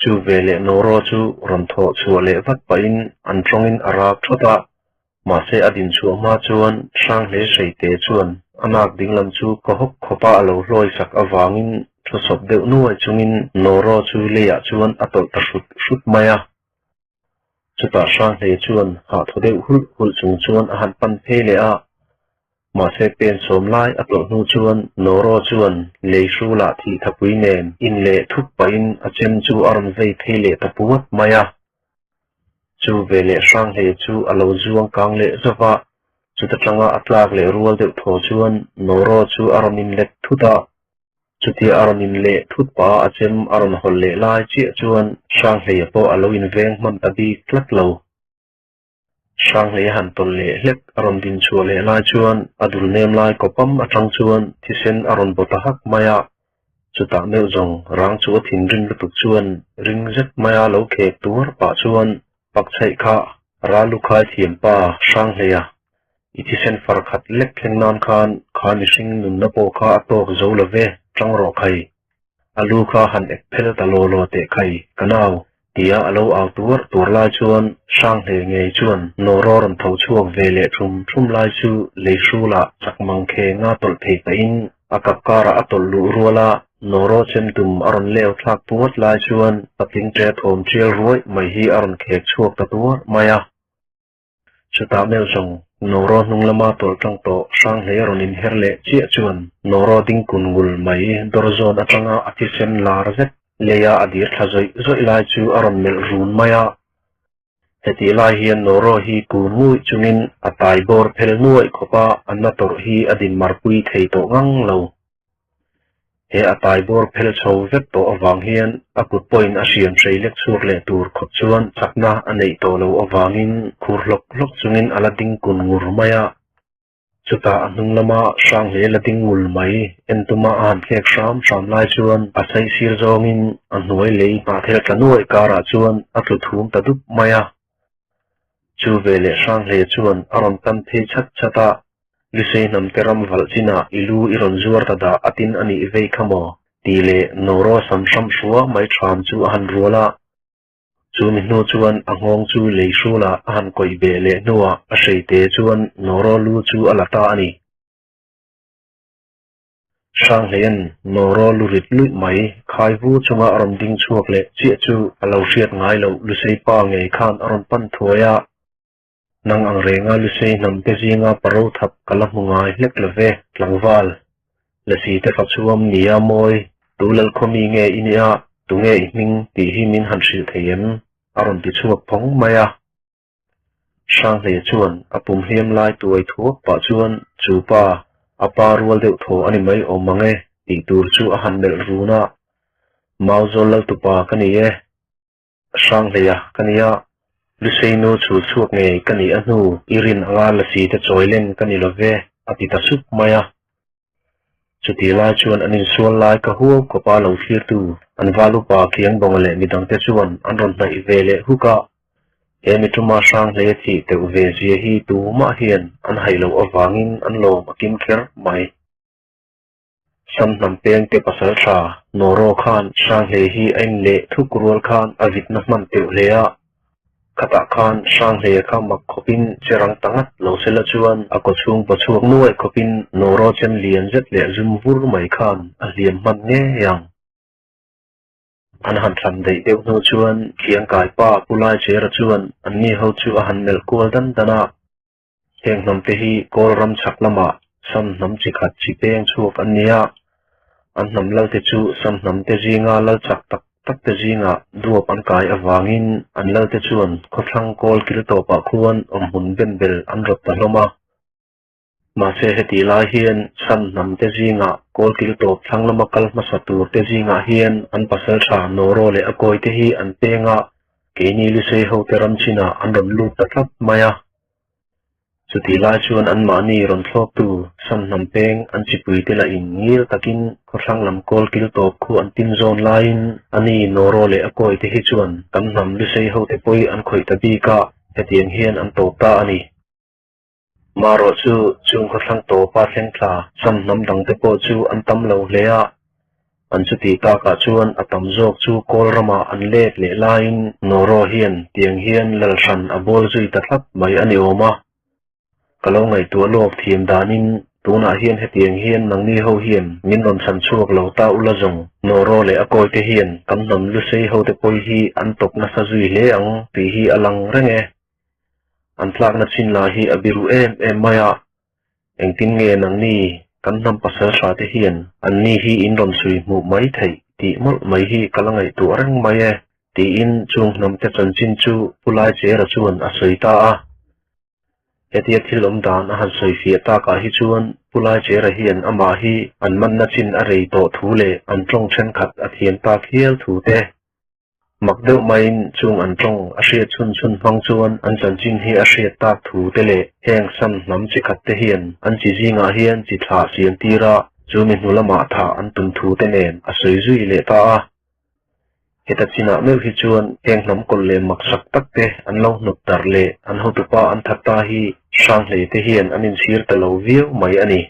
Speaker 1: Chu veleh Noro chu rawn thawh chhuah leh vat pahin an tawngin a rak thawt a, mahse a din chhuah hma chuan Hranghle Hreite chuan a nak dinglam chu ka hawp khawpa a lo hlawi sak avangin thu sawp deuh nuai chungin Noro chu leiah chuan a tawlh ta hrut hrut mai a. Chutah Hranghle chuan hah thaw deuh hulh hulh chung chuan a han pan phei leh a, mahse pen sawm lai a tlawh hnu chuan Noro chuan lei hrulah thih thapui nen in leh thup pahin a chem chu a rawn vei phei leh ta puat mai a. Chu veleh Hranghle chu a lo zuang kang leh zauh a, chuta tanga a tlak leh rual deuh thaw chuan Noro chu a rawn inlet thut a. Chutia a rawn inleh thut pah a chem a rawn hawlh leh lai chiah chuan Hranghleia pawh a lo inveng hman ta bik tlat lo. Hranghleia han tawlh leh hlek a rawn din chhuah leh lai chuan a dul nem lai kawpam atang chuan thisen a rawn baw ta hak mai a. Chutah meuh zawng rang chu a thinrim lutuk chuan ring zet maia lo khek tuar pah chuan Pakchheih kha ral lukhai thiam pa Hranghleia i thisen far khat lek thleng nan khan kha mihring nunna pawh kha a tawk zo lo ve, tang rawh khai. A lu kha han ek phel ta law law teh khai, ka nau, tia a lo au tuar tuar lai chuan Hranghlei ngei chuan Noro rawn tho chhuak ve leh thum thum lai chu lei hrulah chak mang khenga tawlh phei pahin A kap karah a tawlh luh rual a, Noro chem tum a rawn leu thlak puat lai chuan patling ṭe thawm ṭial ruai mai hi a rawn khek chhuak ta tuar mai a. Chutah meuh zawng Noro hnung lama tawlh ṭang tawh Hranghlei a rawn inher leh chiah chuan Noro ding kun ngul mai dawr zawn aṭanga a thisen lar zet leia a dir thla zawih zawih lai chu a rawn melh run mai a. Hetih lai hian Noro hi kun nguih chungin a tai bawr phel nuaih khawp a, a na tawrh hi a din marpui thei tawh ngang lo. He a tai bawr phel chho vek tawh avang hian a kut pawhin a hriam hrei lek chhuak leh tur khawp chuan chakna a neih tawh loh avangin khur hlawk hlawk chungin a la ding kun ngur mai a. Chutah a hnung lama Hranghlei la ding ngul mai en tuma a han thlek hram hram lai chuan a saih sir zawngin a hnuai lei hnahthel tla nuaih karah chuan a tlu thum ta dup mai a. Chu veleh Hranghlei chuan a rawn tan phei chat chat a, Lusei hnamte ram valh chinah i lu i rawn zuar ta dah atin a nih vei kha maw? tih leh Noro sam hram hrua mai ṭham chu a han rual a. Chu mi hnu chuan a nghawng chu lei hrulah a han kawih beh leh hnuah a hreite chuan Noro lu chu a la ta a ni. Hranghleia'n Noro lu rit luih mai khai vu chunga a rawn ding chhuak leh chiah chu a lo hriat ngai loh Lusei pa ngei khan a rawn pan thuai a. Nang ang renga Lusei hnamte zinga paro thap ka la hmu ngai hlek lo ve, tlangval. Lasi te fa chuam nia mawi, tu lalkhawmi nge i nia, tunge i hming tih hi min han hrilh thei em? a rawn ti chhuak phawng mai a. Hranghlei chuan a pum hliam lai tuai thuak pah chuan chu pa, a pa rual deuh thaw a ni mai awm ang e tih tur chu a han melh run a. Mauzawl laltupa ka ni e. Hranghleia ka nia, Lusei nu chhul chhuak ngei ka nih a hnu i rin anga lasi te chawi len ka ni lo ve, a ti ta sup mai a. Chutih lai chuan an insual lai ka huau kawpa lo thlirtu an val upa Khiangbawnga leh midangte chuan an rawn hnaih ve leh huk a. He mi tuma Hranghleia thih teuh ve zia hi tumah hian an haih loh avangin an lawm a kim kher mai. Samhnam pengte pasal tha Noro khan Hranghlei hi a in leh thuk rual khan a vitna hman teuh hle a. Khatah khan Hranghleia kha mak khawpin che rang ta ngat lo sela chuan a kawchhung paw chhuak nuaih khawpin Noro chem lian zet leh zum vur mai khan a hliam hman ngei ang. An han thlan daih deuh hnu chuan Khiangkai pa Pu Laichera chuan anni ho chu a han melh kual dan dan a. Heng hnamte hi Kawl ram chhak lamah Sam hnam chi khat chi peng chhuak an ni a, an hnam lalte chu Sam hnamte zinga lal chak tak takte zingah duap an kai avangin an lalte chuan khawthlang Kawl kil tawpah khuan awmhmun benbel an rawt ta hlawm a. Mahse hetih lai hian Sam hnamte zingah Kawl kil tawp thlang lama kal hmasa turte zingah hian an pasaltha Noro leh a kawite hi an peng a, keini Lusei hote ram chinah an rawn lut ta tlat mai a. Chutih lai chuan anmahni rawn thlawktu Sam hnam peng an chipuite lahin ngil takin khawthlang lam kawl kil tawp khu an tin zawn laiin ani Noro leh a kawite hi chuan kan hnam Lusei hote pawi an khawih ta bik a, hetiang hian an tawp ta a ni. Marawh chu chung khawthlang tawpa thleng thla Sam hnam dangte pawh chu an tam lo hle a, An chutih takah chuan a tam zawk chu Kawl ramah an let leh laiin Noro hian tiang hian Lalhran a bawl zui ta tlat mai a ni awm a. Ka lo ngaihtuah lawk thiam danin tunah hian hetiang hian nangni ho hian min rawn chhan chhuak lo ta ula zawng Noro leh a kawite hian kan hnam Lusei hote pawi hi an tawp nasa zui hle ang tih hi a lang reng e. An tlakna chin lah hi a biru em em mai a. Engtin nge nangni kan hnam pasal hra te hian anni hi in rawn chhui hmuh mai theih tih mawlh mai hi ka la ngaihtuah reng mai e, tiin chung hnam te chanchin chu Pu Laichera chuan a sawi ta a. Hetia thil awm dan a han sawi fiah takah hi chuan Pu Laichera hian amah hi an manna chin a rei tawh thu leh an tawng thenkhat a thiam tak hial thu te, Mak deuh maiin chung an tawng a hriat chhun chhun hmang chuan an chanchin hi a hriat tak thu te leh heng sam hnam chi khat te hian an chi zingah hian chi thlah siam tir a, chu mi hnu lamah thah an tum thu te nen a sawi zui leh ta a. Heta chinah meuh hi chuan heng hnam kawlh leh mak sak tak te an lo hnawt darh leh an hotupa an that ta hi Hranghlei te hian an inchhir ta lo viau mai a ni.